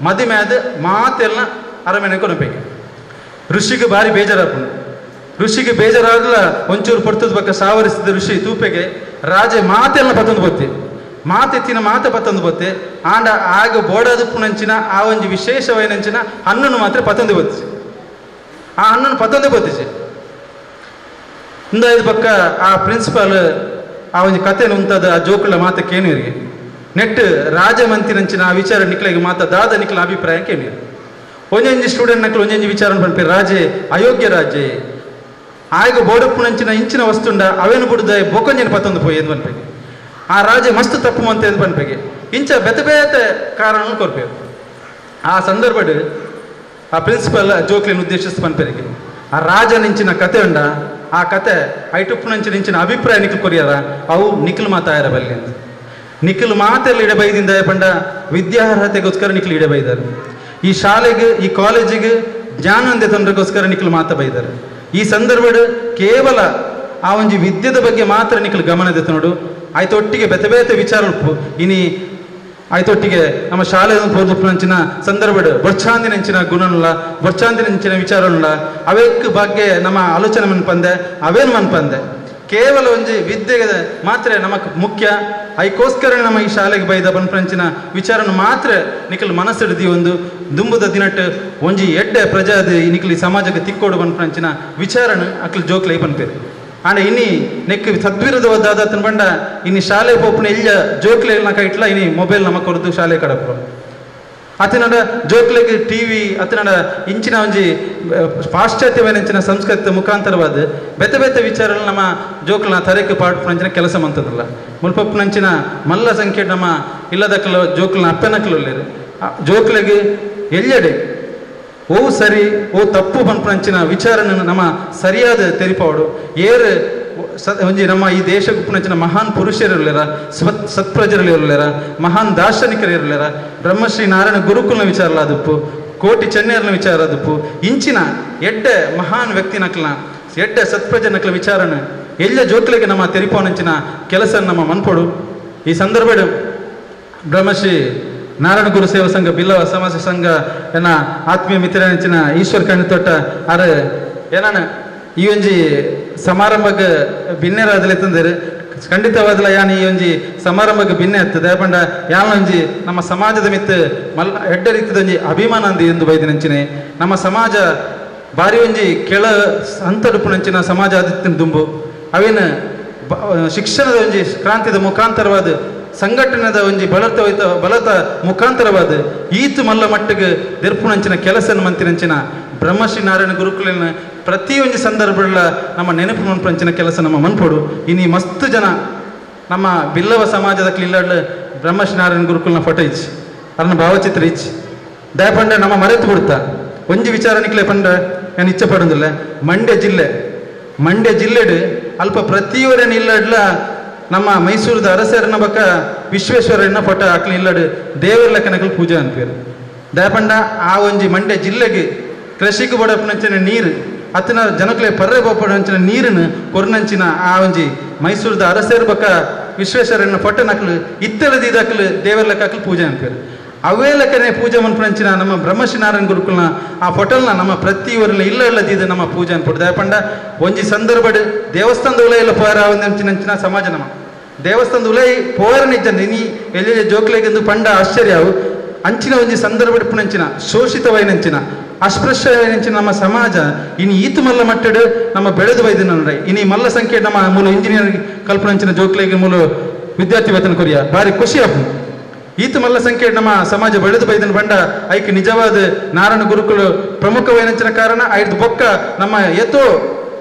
ಮದಿಮೆಯಾದ ಮಾತೆಲ್ಲ ಅರಮನೆ ಕೊನಬೇಕು. ಋಷಿಗೆ ಭಾರಿ ಬೇಜಾರಾಪುಂಡು. ಋಷಿಗೆ ಬೇಜಾರಾಗಲ ಒಂಚೂರು ಪೊರ್ತದ ಬಕ್ಕ ಸಾವರಿಸಿದ ಋಷಿ ತೂಪೆಗೆ ರಾಜೆ ಮಾತೆಲ್ಲ ಪತ್ತೊಂದು ಬೊತ್ತೆ ಮಾತೆತ್ತಿನ ಮಾತೆ ಪತ್ತೊಂದು ಬೊತ್ತೆ ಆಂಡ ಆಗ ಬೋಡದುಪ್ಪುನಂಚಿನ ಆ ಒಂಜಿ ವಿಶೇಷವೈನಂಚಿನ ಹಣ್ಣನ್ನು ಮಾತ್ರ ಪತ್ತೊಂದು ಬೊತ್ತಿಸಿ ಆ ಹಣ್ಣನ್ನು ಪತ್ತೊಂದೇ ಬೊತ್ತಿಸಿ ಇಂದಾಯ್ದ ಪಕ್ಕ ಆ ಪ್ರಿನ್ಸಿಪಾಲ್ ಆ ಒಂಜಿ ಕತೆ ಉಂತದ ಆ ಜೋಕುಳ ಮಾತೆ ಕೇನುವರಿಗೆ ನೆಟ್ ರಾಜಮಂತಿನಂಚಿನ ಆ ವಿಚಾರ ನಿಕ್ಲೆಗೆ ಮಾತ ದಾದ ನಿಕ್ಲ ಅಭಿಪ್ರಾಯ ಕೇನುವರು. ಒಂಜೊಂಜಿ ಸ್ಟೂಡೆಂಟ್ ನಕ್ಲು ಒಂಜೊಂಜಿ ವಿಚಾರ ಪನ್ಪಿ ರಾಜೆ ಅಯೋಗ್ಯ ರಾಜೆ ಆಯ್ಗ ಬೋಡಪ್ಪುನಂಚಿನ ಇಂಚಿನ ವಸ್ತುಂಡ ಅವೇನು ಬುಡ್ದ ಬೊಕೊಂಜನ ಪತ್ತೊಂದು ಪೋಯಿ ಎಂದು ಪನ್ಪೆಗೆ ಆ ರಾಜೆ ಮಸ್ತ್ ತಪ್ಪು ಮಂತೆ ಎಂದು ಪನ್ಪೆಗೆ ಇಂಚ ಬೆತೆ ಬೇತೆ ಕಾರಣ ಕೊರ್ಪೇವು. ಆ ಸಂದರ್ಭಡ್ ಆ ಪ್ರಿನ್ಸಿಪಲ್ ಜೋಕ್ಲಿನ ಉದ್ದೇಶಿಸಿ ಪನ್ಪೆರಿಗೆ ಆ ರಾಜನಿಂಚಿನ ಕತೆ ಉಂಡ ಆ ಕತೆ ಐಟುಪ್ಪುನಂಚಿನ ಇಂಚಿನ ಅಭಿಪ್ರಾಯ ನಿಖಲ್ ಕೊರಿಯಾರ ಅವು ನಿಖಲ್ ಮಾತಾಯರ ಬಲ್ಲಿ ಅಂತ ನಿಖಲ್ ಮಾತೆಲ್ಲ ಇಡಬೈದಿಂದ ಪಂಡ ವಿದ್ಯಾರ್ಹತೆಗೋಸ್ಕರ ನಿಖಲ್ ಇಡಬೈದಾರೆ. ಈ ಶಾಲೆಗೆ ಈ ಕಾಲೇಜಿಗೆ ಜ್ಞಾನಂದೆ ತೊಂದರೆಗೋಸ್ಕರ ನಿಖಲ್ ಮಾತ ಬೈದಾರೆ. ಈ ಸಂದರ್ಭಡ್ ಕೇವಲ ಆ ಒಂಜಿ ವಿದ್ಯೆದ ಬಗ್ಗೆ ಮಾತ್ರ ನಿಖಲ್ ಗಮನ ನೋಡು ಆಯ್ತೊಟ್ಟಿಗೆ ಬೆತೆ ಬೇತೆ ವಿಚಾರ ಉಪ್ಪು ಇನಿ ಆಯ್ತೊಟ್ಟಿಗೆ ನಮ್ಮ ಶಾಲೆ ಪೋರ್ದುಪ್ಪುನಂಚಿನ ಸಂದರ್ಭಡ್ ಬೊರ್ಚಾಂದಿನಂಚಿನ ಗುಣನುಲ್ಲ ಬೊರ್ಚಾಂದಿನಂಚಿನ ವಿಚಾರನುಲ್ಲ ಅವೇಕ್ ಬಗ್ಗೆ ನಮ್ಮ ಆಲೋಚನೆ ಮನ್ಪಂದೆ ಅವೇನು ಮನ್ಪಂದೆ ಕೇವಲ ಒಂಜಿ ವಿದ್ಯೆಗೆ ಮಾತ್ರ ನಮಕ್ ಮುಖ್ಯ ಐಕೋಸ್ಕರ ನಮ್ಮ ಈ ಶಾಲೆಗೆ ಬೈದ ಪನ್ಪಂಚಿನ ವಿಚಾರನ ಮಾತ್ರ ನಿಖಲ್ ಮನಸ್ಸಿಡ್ದಿ ಒಂದು ದುಂಬುದ ದಿನಟ್ ಒಂಜಿ ಎಡ್ಡೆ ಪ್ರಜಾದ ನಿಖಲ್ ಈ ಸಮಾಜಕ್ಕೆ ತಿಕ್ಕೋಡು ಪನ್ಪಂಚಿನ ವಿಚಾರನ ಅಕ್ಲು ಜೋಕ್ಲೈ ಪನ್ಪೇರು. ಆಂಡ ಇನಿ ನೆಕ್ ಸದ್ವಿರುದ್ಧವಾದ ಬಂಡ ಇನಿ ಶಾಲೆ ಪೋಪುನ ಎಲ್ಲ ಜೋಕ್ಲೆ ಕೈಟ್ಲ ಇನಿ ಮೊಬೈಲ್ ನಮ ಕೊರದು ಶಾಲೆ ಕಡಪು ಅತನಡ ಜೋಕ್ಲೆಗೆ ಟಿವಿ ಅತನಡ ಇಂಚಿನ ಒಂಜಿ ಪಾಶ್ಚಾತ್ಯವೇನಂಚಿನ ಸಂಸ್ಕೃತಿ ಮುಖಾಂತರವಾದ ಬೆತೆ ಬೆತೆ ವಿಚಾರಗಳು ನಮ್ಮ ಜೋಕ್ಲನ ತರೆಕ್ ಪಾಡ್ಪುನಂಚಿನ ಕೆಲಸ ಮಂತದಲ್ಲ ಮುಲ್ಪಪ್ಪುನಂಚಿನ ಮಲ್ಲ ಸಂಖ್ಯೆ ನಮ್ಮ ಇಲ್ಲದಕ್ಕಲ ಜೋಕ್ಲನ ಅಪ್ಪನಕ್ಕಲು ಉಲ್ಲೇರು ಜೋಕ್ಲೆಗೆ ಎಲ್ಲೆಡೆ ಓ ಸರಿ ಓ ತಪ್ಪು ಪನ್ಪುನಂಚಿನ ವಿಚಾರನ ನಮ್ಮ ಸರಿಯಾದ ತೆರಿಪಾಡು ಏರು ಒಂಜಿ ನಮ್ಮ ಈ ದೇಶಕ್ಕೆ ಮಹಾನ್ ಪುರುಷರು ಇರಲಿರ ಸತ್ಪ್ರಜರು ಇರಲಿರ ಮಹಾನ್ ದಾರ್ಶನಿಕರು ಇರಲಿರ ಬ್ರಹ್ಮಶ್ರೀ ನಾರಾಯಣ ಗುರುಕುಲ್ನ ವಿಚಾರ ಅದುಪ್ಪು ಕೋಟಿ ಚೆನ್ನೆಯರ್ನ ವಿಚಾರ ಅದುಪ್ಪು ಇಂಚಿನ ಎಡ್ಡೆ ಮಹಾನ್ ವ್ಯಕ್ತಿ ನಕ್ಲನ ಎಡ್ಡೆ ಸತ್ಪ್ರಜ ನಕ್ಲ ವಿಚಾರನ ಎಲ್ಲ ಜೋಕ್ಲೆಗೆ ನಮ್ಮ ತೆರಿಪೋನಂಚಿನ ಕೆಲಸ ನಮ್ಮ ಮನ್ಪೊಡು. ಈ ಸಂದರ್ಭ ಬ್ರಹ್ಮಶ್ರೀ ನಾರಾಯಣ ಗುರು ಸೇವಾ ಸಂಘ ಬಿಲ್ಲವ ಸಮಾಜ ಸಂಘ ಏನ ಆತ್ಮೀಯ ಮಿತ್ರನಂಚಿನ ಈಶ್ವರ್ ಕಣ್ಣಿತೊಟ್ಟ ಅರೆ ಏನಾನ ಈ ಒಂಜಿ ಸಮಾರಂಭಕ್ಕೆ ಬಿನ್ನೆರಾದಲೆ ತಂದರೆ ಖಂಡಿತವಾದಲ ಯಾನ್ ಈ ಒಂಜಿ ಸಮಾರಂಭಕ್ಕೆ ಬಿನ್ನೆ ಹತ್ತದೆ ಪಂಡ ಯಾನ್ ಒಂಜಿ ನಮ್ಮ ಸಮಾಜದ ಮಿತ್ತು ಮಲ್ಲ ಎಡ್ಡ ರೀತಿದ ಒಂಜಿ ಅಭಿಮಾನ ಅಂದು ಎಂದು ಬೈದಿನಂಚಿನೆ ನಮ್ಮ ಸಮಾಜ ಬಾರಿ ಒಂಜಿ ಕೆಳ ಹಂತಡುಪುನಂಚಿನ ಸಮಾಜ ಆದಿತ್ತಿನ ದುಂಬು ಅವೇನು ಶಿಕ್ಷಣದ ಒಂಜಿ ಕ್ರಾಂತಿದ ಮುಖಾಂತರವಾದ ಸಂಘಟನೆದ ಒಂಜಿ ಬಲತ ಬಲತ ಮುಖಾಂತರವಾದ ಈತು ಮಲ್ಲ ಮಟ್ಟಿಗೆ ದೆರ್ಪುನಂಚಿನ ಕೆಲಸನ ಮಂತಿನಂಚಿನ ಬ್ರಹ್ಮಶ್ರೀ ನಾರಾಯಣ ಗುರುಕುಲಿನ ಪ್ರತಿ ಒಂಜಿ ಸಂದರ್ಭಗಳ ನಮ್ಮ ನೆನಪು ಮನ್ಪಂಚಿನ ಕೆಲಸ ನಮ್ಮ ಮನ್ಪೊಡು. ಇನಿ ಮಸ್ತ್ ಜನ ನಮ್ಮ ಬಿಲ್ಲವ ಸಮಾಜದ ಇಲ್ಲಡ್ಲು ಬ್ರಹ್ಮಶ್ರೀ ನಾರಾಯಣ ಗುರುಕುಲ್ನ ಫೋಟೋ ಇಚ್ಚಿ ಅದನ್ನ ಭಾವಚಿತ್ರ ಇಚ್ಚಿ ದಯಪಂಡ ನಮ್ಮ ಮರೆತು ಬಿಡ್ತಾ ಒಂಜಿ ವಿಚಾರ ನಿಕ್ಲೆ ಪಂಡ ನಾನು ಇಚ್ಛೆ ಪಡೋದಿಲ್ಲ. ಮಂಡ್ಯ ಜಿಲ್ಲೆ ಮಂಡ್ಯ ಜಿಲ್ಲೆಡು ಅಲ್ಪ ಪ್ರತಿಯೊರನ ಇಲ್ಲಡ್ಲ ನಮ್ಮ ಮೈಸೂರದ ಅರಸರನ ಬಕ್ಕ ವಿಶ್ವೇಶ್ವರನ ಫೋಟೋ ಹಾಕ್ಲಿ ಇಲ್ಲಡು ದೇವರ ಲೆಕ್ಕನಕಲು ಪೂಜೆ ಅನ್ಪೇರು ದಯಪಂಡ ಆ ಒಂಜಿ ಮಂಡ್ಯ ಜಿಲ್ಲೆಗೆ ಕೃಷಿಗೆ ಬಡಪನಂಚಿನ ನೀರು ಅತನ ಜನಕ್ಲೆ ಪರ್ರೆ ಬೋಪನಂಚಿನ ನೀರನ್ನು ಕೊರ್ನಂಚಿನ ಆ ಒಂಜಿ ಮೈಸೂರದ ಅರಸರ ಬಕ್ಕ ವಿಶ್ವೇಶ್ವರನ ಫೋಟೋ ನಕಲು ಇತ್ತೆಲದಿದಾಕಲು ದೇವರ ಲೆಕ್ಕಲು ಪೂಜೆ ಅನ್ಪೇರು ಅವೇ ಲೆಕ್ಕನೆ ಪೂಜೆ ಮನ್ಪಂಚಿನ ನಮ್ಮ ಬ್ರಹ್ಮಶ್ರೀ ನಾರಾಯಣ ಗುರುಕುಲ್ನ ಆ ಫೋಟೋಲ್ನ ನಮ್ಮ ಪ್ರತಿಯೊರಲ್ಲ ಇಲ್ಲ ಇಲ್ಲದಿದ್ದು ನಮ್ಮ ಪೂಜೆ ಅನ್ಪೊಡು. ದಯಪಂಡ ಒಂಜಿ ಸಂದರ್ಭಡ್ ದೇವಸ್ಥಾನದ ಉಲ ಇಲ್ಲ ಪೋರ ಒಂದಂಚಿನ ಸಮಾಜ ನಮ್ಮ ದೇವಸ್ಥಾನದ ಉಲೈ ಪೋರ ನಿಜ ನೀ ಎಲ್ಲೆಲ್ಲಿ ಜೋಕ್ಲೆಗೆಂದು ಪಂಡ ಆಶ್ಚರ್ಯವು ಅಂಚಿನ ಒಂಜಿ ಸಂದರ್ಭ ಶೋಷಿತವೈನಂಚಿನ ಅಸ್ಪೃಶ್ಯವೈನಂಚಿನ ನಮ್ಮ ಸಮಾಜ ಇನಿ ಈತು ಮಲ್ಲ ಮಟ್ಟಡು ನಮ್ಮ ಬೆಳೆದು ಬೈದಿನ ಇನಿ ಮಲ್ಲ ಸಂಖ್ಯೆ ನಮ್ಮ ಮೂಲ ಇಂಜಿನಿಯರಿಂಗ್ ಕಲ್ಪನಂಚಿನ ಜೋಕ್ಲೆಗೆ ಮೂಲ ವಿದ್ಯಾರ್ಥಿ ವೇತನ ಕೊರಿಯ ಭಾರಿ ಖುಷಿ ಆಪು ಈತು ಮಲ್ಲ ಸಂಖ್ಯೆ ನಮ್ಮ ಸಮಾಜ ಬೆಳೆದು ಬೈದನ ಬಂಡ ಐಕ್ ನಿಜವಾದ ನಾರಾಯಣ ಗುರುಕುಲು ಪ್ರಮುಖವೈನಂಚಿನ ಕಾರಣ ಐದು ಬೊಕ್ಕ ನಮ್ಮ ಎತ್ತೋ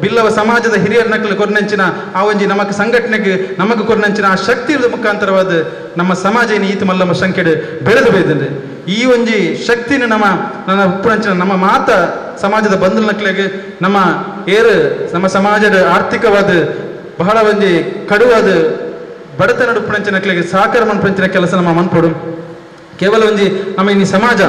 ಬಿಲ್ಲವ ಸಮಾಜದ ಹಿರಿಯರ ನಕಲು ಕೊರ್ನಂಚಿನ ಆ ಒಂಜಿ ನಮಕ್ ಸಂಘಟನೆಗೆ ನಮಗ್ ಕೊರ್ನಂಚಿನ ಆ ಶಕ್ತಿ ಮುಖಾಂತರವಾದ ನಮ್ಮ ಸಮಾಜ ಈತು ಮಲ್ಲಮ್ಮ ಸಂಖ್ಯೆ ಬೆಳೆದು ಬೈದಂದ್ರೆ ಈ ಒಂಜಿ ಶಕ್ತಿನ ನಮ್ಮ ನನ್ನ ಉಪ್ಪುನಂಚಿನ ನಮ್ಮ ಮಾತ ಸಮಾಜದ ಬಂಧು ನಕ್ಲೆಗೆ ನಮ್ಮ ಏರು ನಮ್ಮ ಸಮಾಜದ ಆರ್ಥಿಕವಾದ ಬಹಳ ಒಂಜಿ ಕಡುವಾದ ಬಡತನ ಉಪ್ಪುನಂಚಿನ ನಕ್ಲೆಗೆ ಸಹಕಾರ ಮನ್ಪಂಚಿನ ಕೆಲಸ ನಮ್ಮ ಮನ್ಪೊಡು. ಕೇವಲ ಒಂಜಿ ನಮ್ಮ ಈ ಸಮಾಜ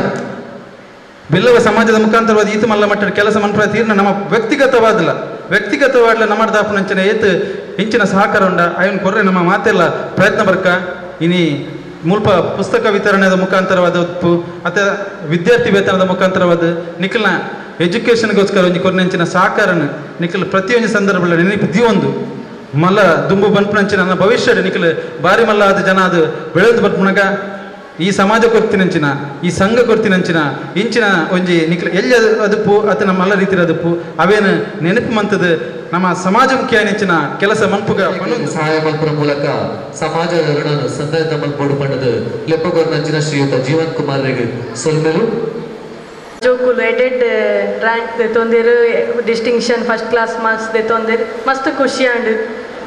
Billava ಸಮಾಜದ ಮುಖಾಂತರವಾದ ಈತ ಮಲ್ಲ ಮಟ್ಟದ ಕೆಲಸ ಮನ್ಪುನ ತೀರ್ನ ನಮ್ಮ ವ್ಯಕ್ತಿಗತವಾದಲ್ಲ ವ್ಯಕ್ತಿಗತವಾದಲ ನಮ್ಮ ದಾಪುನಂಚಿನ ಏತ್ ಇಂಚಿನ ಸಹಕಾರ ಉಂಡ ಅಯ್ಯನ್ ಕೊರ್ರೆ ನಮ್ಮ ಮಾತೆಲ್ಲ ಪ್ರಯತ್ನ ಬರ್ಕ ಇನಿ ಮುಲ್ಪ ಪುಸ್ತಕ ವಿತರಣೆದ ಮುಖಾಂತರವಾದ ಉಪ್ಪು ಅಥವಾ ವಿದ್ಯಾರ್ಥಿ ವೇತನದ ಮುಖಾಂತರವಾದ ನಿಖಲ್ನ ಎಜುಕೇಷನ್ಗೋಸ್ಕರ ಒಂಜಿ ಕೊರ್ನೆಂಚಿನ ಸಹಕಾರನ ನಿಖಲ್ ಪ್ರತಿಯೊಂದು ಸಂದರ್ಭದಲ್ಲಿ ನೆನಪು ದೀವೊಂದು ಮಲ್ಲ ದುಂಬು ಬನ್ಪುನಂಚಿನ ನನ್ನ ಭವಿಷ್ಯದ ನಿಖಲ್ ಬಾರಿ ಮಲ್ಲ ಆದ ಜನ ಅದು ಬೆಳೆದು ಬನ್ಪುನಗ ಈ ಸಮಾಜ ಕೊರ್ತಿನಂಚಿನ ಈ ಸಂಘ ಕೊರ್ತಿನಂಚಿನ ಇಂಚಿನ ಒಂಜಿ ನಿಖಲ್ ಎಲ್ಲಿ ಅದುಪ್ಪು ಅಥವಾ ನಮ್ಮ ಮಲ್ಲ ರೀತಿಯ ಅದುಪ್ಪು ಅವೇನು ನೆನಪು ಮಂತದ ನಮ್ಮ ಸಮಾಜಮುಖಿ ನೆಂಚಿನ ಕೆಲಸ ಮನ್ಪುಗ ಸಹಾಯ ಮಲ್ಪುನ ಮೂಲಕ ಸಮಾಜದ ಋಣನು ಸಂದಾಯದ ಮಲ್ಪೋಡು ಪಂಡದ ಲೆಪ್ಪಗೊರ್ನಂಚಿನ ಶ್ರೀಯುತ ಜೀವನ್ ಕುಮಾರ್ ರೆಗ್ ಸೊಲ್ಮೆಲು. ಜೋಕುಲು ಎಡೆಡ್ ರ್ಯಾಂಕ್ ದೆತೊಂದಿರು, distinction first class marks ದೆತೊಂದಿರು, ಮಸ್ತ್ ಖುಷಿ ಆಂಡ್.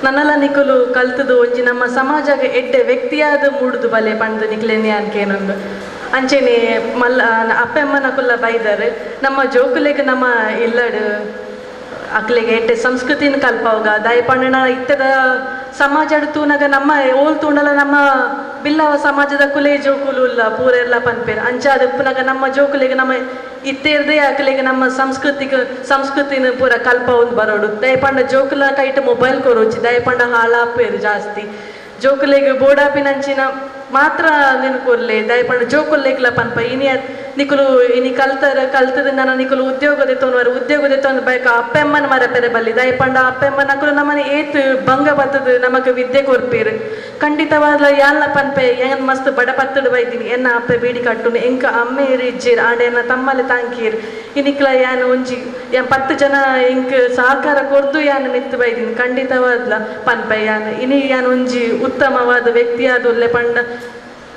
ನನ್ನಲ ನಿಕುಲು ಕಲ್ತದು ಒಂಜಿ ನಮ್ಮ ಸಮಾಜಗ ಎಡ್ಡೆ ವ್ಯಕ್ತಿಯಾದ ಮೂಡುದು ಬಲೆ ಪಂದು ನಿಕ್ಲೆನೆ ಅನ್ಕೇನೊಂದು ಅಂಚೆನೆ ಮಲ್ಲ ಅಪ್ಪೆಮ್ಮನ ಕುಲ್ಲ ಬೈದಾರೆ ನಮ್ಮ ಜೋಕುಲೆಗ್ ನಮ್ಮ ಇಲ್ಲಡು ಅಕ್ಲೆಗೆ ಎಡ್ಡೆ ಸಂಸ್ಕೃತಿನ ಕಲ್ಪವಾಗ ದಯಪಣ್ಣನ ಇತ್ತದ ಸಮಾಜಡ್ ತೂನಗ ನಮ್ಮ ಓಲ್ ತೂಂಡಲ ನಮ್ಮ ಬಿಲ್ಲವ ಸಮಾಜದ ಕುಲೆ ಜೋಕುಲು ಉಲ್ಲ ಪೂರೆಲ್ಲ ಪನ್ಪೇರು ಅಂಚ ಉಪ್ಪುನಗ ನಮ್ಮ ಜೋಕುಲೆಗ್ ನಮ್ಮ ಇತ್ತೇರ್ದೇ ಅಕ್ಲೆಗೆ ನಮ್ಮ ಸಂಸ್ಕೃತಿಗೆ ಸಂಸ್ಕೃತಿನ ಪೂರ ಕಲ್ಪ ಒಂದು ಬರೋಡು. ದಯಪಂಡ ಜೋಕುಲ ಕೈಟ್ ಮೊಬೈಲ್ ಕೊರೋಚಿ ದಯಪಂಡ ಹಾಳಾಪೇರು ಜಾಸ್ತಿ ಜೋಕುಲೆಗ್ ಬೋಡಾಪಿನಂಚಿನ ಮಾತ್ರ ನಿನ್ಕೊರ್ಲೆ ದಯಪಂಡ ಜೋಕುಲ್ಲೇಕ್ಲ ಪನ್ಪ ಇನಿ ನಿಕುಲು ಇನಿ ಕಲ್ತರ ಕಲ್ತದ ನನ್ನ ನಿಕುಲು ಉದ್ಯೋಗ ದೆತ್ತೊನ್ವರು ಉದ್ಯೋಗ ದೆತ್ತೊಂದು ಬಯಕ ಅಪ್ಪೆಮ್ಮನ ಮರ ಪೆರೆ ಬಲ್ಲಿ ದಯಪಂಡ ಅಪ್ಪೆಮ್ಮನ ಅಕುಲು ನಮ್ಮನೆ ಏತ್ ಭಂಗ ಬತ್ತದ ನಮಕ್ ವಿದ್ಯೆ ಕೊರ್ಪೇರು ಖಂಡಿತವಾದ ಯಾಲ್ನ ಪನ್ಪೆ ಏನ್ ಮಸ್ತ್ ಬಡ ಪತ್ತಡು ಬೈದಿನಿ ಎನ್ನ ಅಪ್ಪೆ ಬೀಡಿ ಕಟ್ಟುನು ಎಂಕ ಅಮ್ಮೇರು ಇಜ್ಜೇರು ಆಂಡ ಎನ್ನ ತಮ್ಮಲೆ ತಾಂಕೀರು ಇನಿಕ್ಲ ಯಾನ್ ಒಂಜಿ ಯಾನ್ 10 ಜನ ಎಂಕ್ ಸಹಕಾರ ಕೊರ್ದು ಯಾನ್ ಮಿತ್ತು ಬೈದಿನಿ ಖಂಡಿತವಾದ್ಲ ಪನ್ಪೆ ಯಾನ್ ಇನಿ ಯಾನ್ ಒಂಜಿ ಉತ್ತಮವಾದ ವ್ಯಕ್ತಿಯಾದ ಉಲ್ಲೆ ಪಂಡ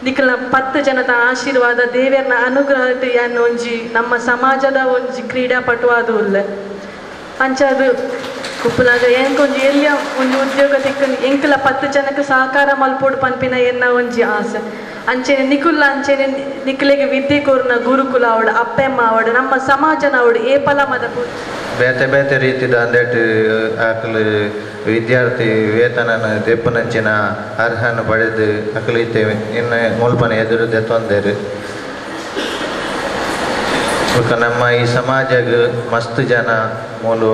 ನಿಖಲ 10 ಜನದ ಆಶೀರ್ವಾದ ದೇವರನ ಅನುಗ್ರಹ ಯಾನ್ ಒಂಜಿ ನಮ್ಮ ಸಮಾಜದ ಒಂಜಿ ಕ್ರೀಡಾಪಟು ಉಲ್ಲೆ ಅಂಚಾದು ಉಪ್ಪುನಾಗ ಎಂಕೊಂಜಿ ಎಲ್ಲಿಯ ಒಂಜಿ ಉದ್ಯೋಗ ತಿಕ್ಕನು ಎಂಕಲ 10 ಜನಕ್ಕೆ ಸಹಕಾರ ಮಲ್ಪೋಡು ಪನ್ಪಿನ ಎನ್ನ ಒಂಜಿ ಆಸೆ. ಅಂಚೆನೆ ನಿಕುಲ್ಲ ಅಂಚೆನೆ ನಿಕ್ಲೆಗೆ ವಿದ್ಯೆ ಕೊರ್ನ ಗುರುಕುಲ ಅವಡು ಅಪ್ಪೆಮ್ಮ ಅವಡು ನಮ್ಮ ಸಮಾಜನ ಅವಡು ಏಪಲ ಮದಪು ಬೇತೆ ಬೇತೆ ರೀತಿದ ಅಂದೇಟ್ ಅಕಲು ವಿದ್ಯಾರ್ಥಿ ವೇತನನ ದೆಪ್ಪುನಂಚಿನ ಅರ್ಹನ ಪಡೆದು ಅಕಲು ಇತ್ತೇವೆ ಇನ್ನು ಮುಲ್ಪನ ಎದುರು ದೆತ್ತೊಂದೇರು. ಬೊಕ್ಕ ನಮ್ಮ ಈ ಸಮಾಜಗ್ ಮಸ್ತ್ ಜನ ಮೂಲು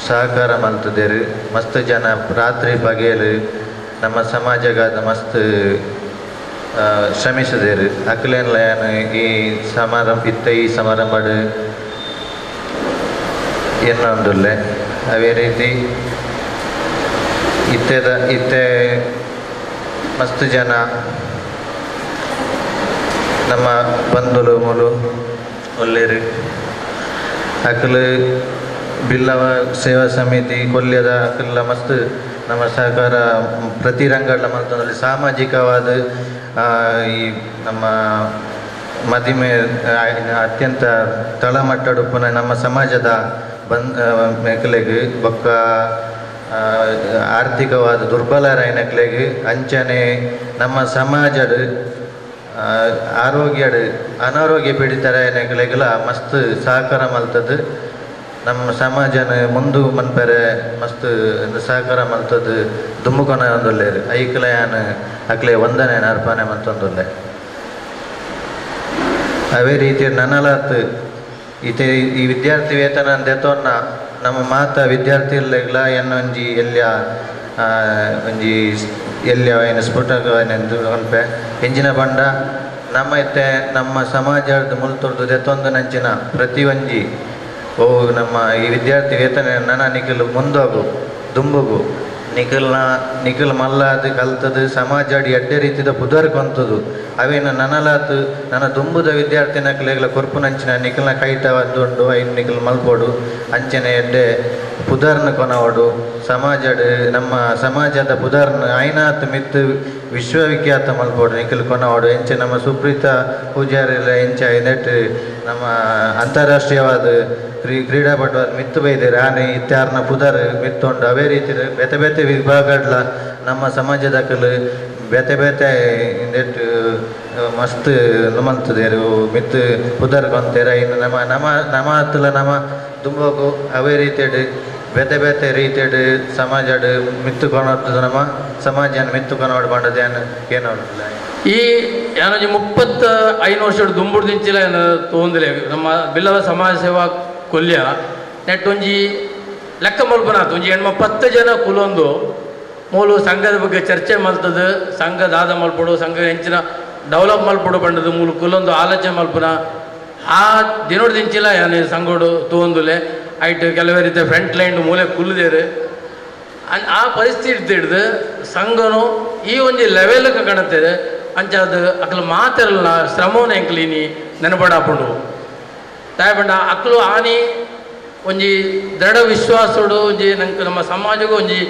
ಸಹಕಾರ ಮಲ್ತದೇರು, ಮಸ್ತ್ ಜನ ರಾತ್ರಿ ಪಗೇಲು ನಮ್ಮ ಸಮಾಜಗಾದ ಮಸ್ತ್ ಶ್ರಮಿಸದೇರು. ಅಕಲೇನ್ಲ ಈ ಸಮಾರಂಭ ಇತ್ತ ಈ ಸಮಾರಂಭ ಎನ್ನೊಂದುಲ್ಲೆ. ಅದೇ ರೀತಿ ಇತ್ತೆದ ಇತ್ತೆ ಮಸ್ತ್ ಜನ ನಮ್ಮ ಬಂಧುಲು ಮೂಲು ಒಲ್ಲೇರು ಅಕಲು ಬಿಲ್ಲವ ಸೇವಾ ಸಮಿತಿ ಕೊಲ್ಯದ ಅಕಲ್ಲ ಮಸ್ತ್ ನಮ್ಮ ಸಹಕಾರ ಪ್ರತಿ ರಂಗಗಳ ಮಲ್ತೊಂದಲ್ಲಿ ಸಾಮಾಜಿಕವಾದ ಈ ನಮ್ಮ ಮದಿಮೆ ಅತ್ಯಂತ ತಳಮಟ್ಟಡುಪ್ಪುನ ನಮ್ಮ ಸಮಾಜದ ಬಂದ್ ಮೆಕ್ಲೆಗ್ ಬೊಕ್ಕ ಆರ್ಥಿಕವಾದ ದುರ್ಬಲರಾಯಿನಕ್ಲೆಗ್ ಅಂಚನೆ ನಮ್ಮ ಸಮಾಜಡ್ ಆರೋಗ್ಯಡ್ ಅನಾರೋಗ್ಯ ಪೀಡಿತರಾಯಿನಕ್ಲೆಗ್ಲ ಮಸ್ತ್ ಸಹಕಾರ ಮಲ್ತದ್ದು. ನಮ್ಮ ಸಮಾಜನ ಮುಂದು ಮನ್ಪೆರೆ ಮಸ್ತ್ ಸಹಕಾರ ಮಲ್ತದ್ದು ದುಮ್ಮುಕೊನ ಒಂದುಲ್ಲೇರು ಐಕ್ಲ ಯಾನ್ ಅಕ್ಲೆ ವಂದನೆ ಅರ್ಪಣೆ ಮಲ್ತೊಂದುಲ್ಲೆ. ಅವೇ ರೀತಿ ನನಲಾತ್ ಇತ್ತೆ ಈ ವಿದ್ಯಾರ್ಥಿ ವೇತನ ದೆತೊನ್ನ ನಮ್ಮ ಮಾತ ವಿದ್ಯಾರ್ಥಿಲೆಗ್ಲ ಎನ್ನೊಂಜಿ ಎಲ್ಯ ಒಂಜಿ ಎಲ್ಯ ಏನು ಸ್ಫುಟನೆಂದು ಪನ್ಪೆ ಎಂಜಿನ ಬಂಡ ನಮ್ಮ ಇತ್ತೆ ನಮ್ಮ ಸಮಾಜದ ಮುಲ್ತೊರ್ದು ದೆತ್ತೊಂದು ನಂಚಿನ ಪ್ರತಿ ಒಂಜಿ ಓ ನಮ್ಮ ಈ ವಿದ್ಯಾರ್ಥಿ ವೇತನ ನನ ನಿಖಲ್ ಮುಂದೋಗು ದುಂಬುಗು ನಿಖಲ್ನ ನಿಖಲ್ ಮಲ್ಲಾದ್ ಕಲ್ತದು ಸಮಾಜ ಎಡ್ಡೆ ರೀತಿದ ಪುದರ್ ಕೊಂತದು ಅವೇನು ನನಲಾತು ನನ್ನ ದುಂಬುದ ವಿದ್ಯಾರ್ಥಿನಕ್ಲೆಗ್ಲ ಕೊರ್ಪುನಂಚಿನ ನಿಖಲ್ನ ಕೈಟ ಉಂಡು ಐನ್ ನಿಖಲ್ ಮಲ್ಪೋಡು ಅಂಚನೆ ಎಡ್ಡೆ ಪುದರ್ನ ಕೊನವಡು ಸಮಾಜಡ್ ನಮ್ಮ ಸಮಾಜದ ಪುದರ್ನ ಐನಾತ್ ಮಿತ್ತು ವಿಶ್ವವಿಖ್ಯಾತ ಮಲ್ಪೋಡು ನಿಖಲ್ ಕೊನವಡು ಎಂಚೆ ನಮ್ಮ ಸುಪ್ರೀತ ಪೂಜಾರಿಲ ಎಂಚ ನೆಟ್ ನಮ್ಮ ಅಂತಾರಾಷ್ಟ್ರೀಯವಾದ ಕ್ರೀಡಾಪಟು ಮಿತ್ತು ಬೈದೇರು ಆನೆ ಇತ್ತಾರ್ನ ಪುದರ್ ಮಿತ್ತೊಂಡು ಅವೇ ರೀತಿ ಬೇತೆ ಬೇತೆ ವಿಭಾಗಗಳ ನಮ್ಮ ಸಮಾಜದಕಲು ಬೇತೆ ಬೇತೆ ನೆಟ್ ಮಸ್ತ್ ನುಮಂತದೇರು ಮಿತ್ತು ಪುದರ್ ಕೊಂತೇರ ಇನ್ನು ನಮ್ಮ ನಮ್ಮ ನಮ್ಮ ಹತ್ತಲ ನಮ್ಮ ದುಂಬೋಗು ಅವೇ ರೀತಿಯಡ್ ಬೇತೆ ಬೇತೆ ರೀತಿಯಡ್ ಸಮಾಜಡ್ ಮಿತ್ತು ಕೊನೊಡ್ದು ನಮ್ಮ ಸಮಾಜನ ಮಿತ್ತು ಕೊನೊಡು ಪಂಡದು ಯಾನ್ ಕೇನೊಂದುಲ್ಲೆ. ಈ ಯಾನೊಂಜಿ 35 ವರ್ಷಡ್ ದುಂಬುಡ್ದಿಂಚಿಲ ಯಾನ್ ತೂವೊಂದುಲ್ಲೆ ನಮ್ಮ ಬಿಲ್ಲವ ಸಮಾಜ ಸೇವಾ ಕೊಲ್ಯ ನೆಟ್ ಒಂಜಿ ಲೆಕ್ಕ ಮಲ್ಪುನಾತ್ ಒಂಜಿ 8 10 ಜನ ಕುಲೊಂದು ಮೂಲು ಸಂಘದ ಬಗ್ಗೆ ಚರ್ಚೆ ಮಲ್ತದು ಸಂಘ ದಾದ ಮಲ್ಪೊಡು ಸಂಘ ಎಂಚಿನ ಡೆವಲಪ್ ಮಲ್ಪೊಡು ಪಂಡದು ಮೂಲು ಕುಲೊಂದು ಆಲೋಚನೆ ಮಲ್ಪುನ ಆ ದಿನೊಡ್ದಿಂಚಿಲ ಯಾನ್ ಸಂಘೋಡು ತೂವೊಂದುಲ್ಲೆ. ಐಟ್ ಕೆಲವೇ ರೀತಿಯ ಫ್ರಂಟ್ ಲೈನ್ ಮೂಲೆ ಕುಲ್ಲುದೇರು ಆ ಪರಿಸ್ಥಿತಿ ಹಿಡ್ದು ಸಂಘನು ಈ ಒಂಜಿ ಲೆವೆಲ್ಗೆ ಕಾಣುತ್ತೇವೆ. ಅಂಚಾದ ಅಕ್ಲು ಮಾತೆಲ್ಲ ಶ್ರಮವನ್ನ ಎಂಕ್ಲೀನಿ ನೆನಪಡಾಪುಂಡು ದಾಯಪಂಡ ಅಕ್ಲು ಆನಿ ಒಂಜಿ ದೃಢ ವಿಶ್ವಾಸಡು ಒಂಜಿ ನಂಗೆ ನಮ್ಮ ಸಮಾಜಗೂ ಒಂಜಿ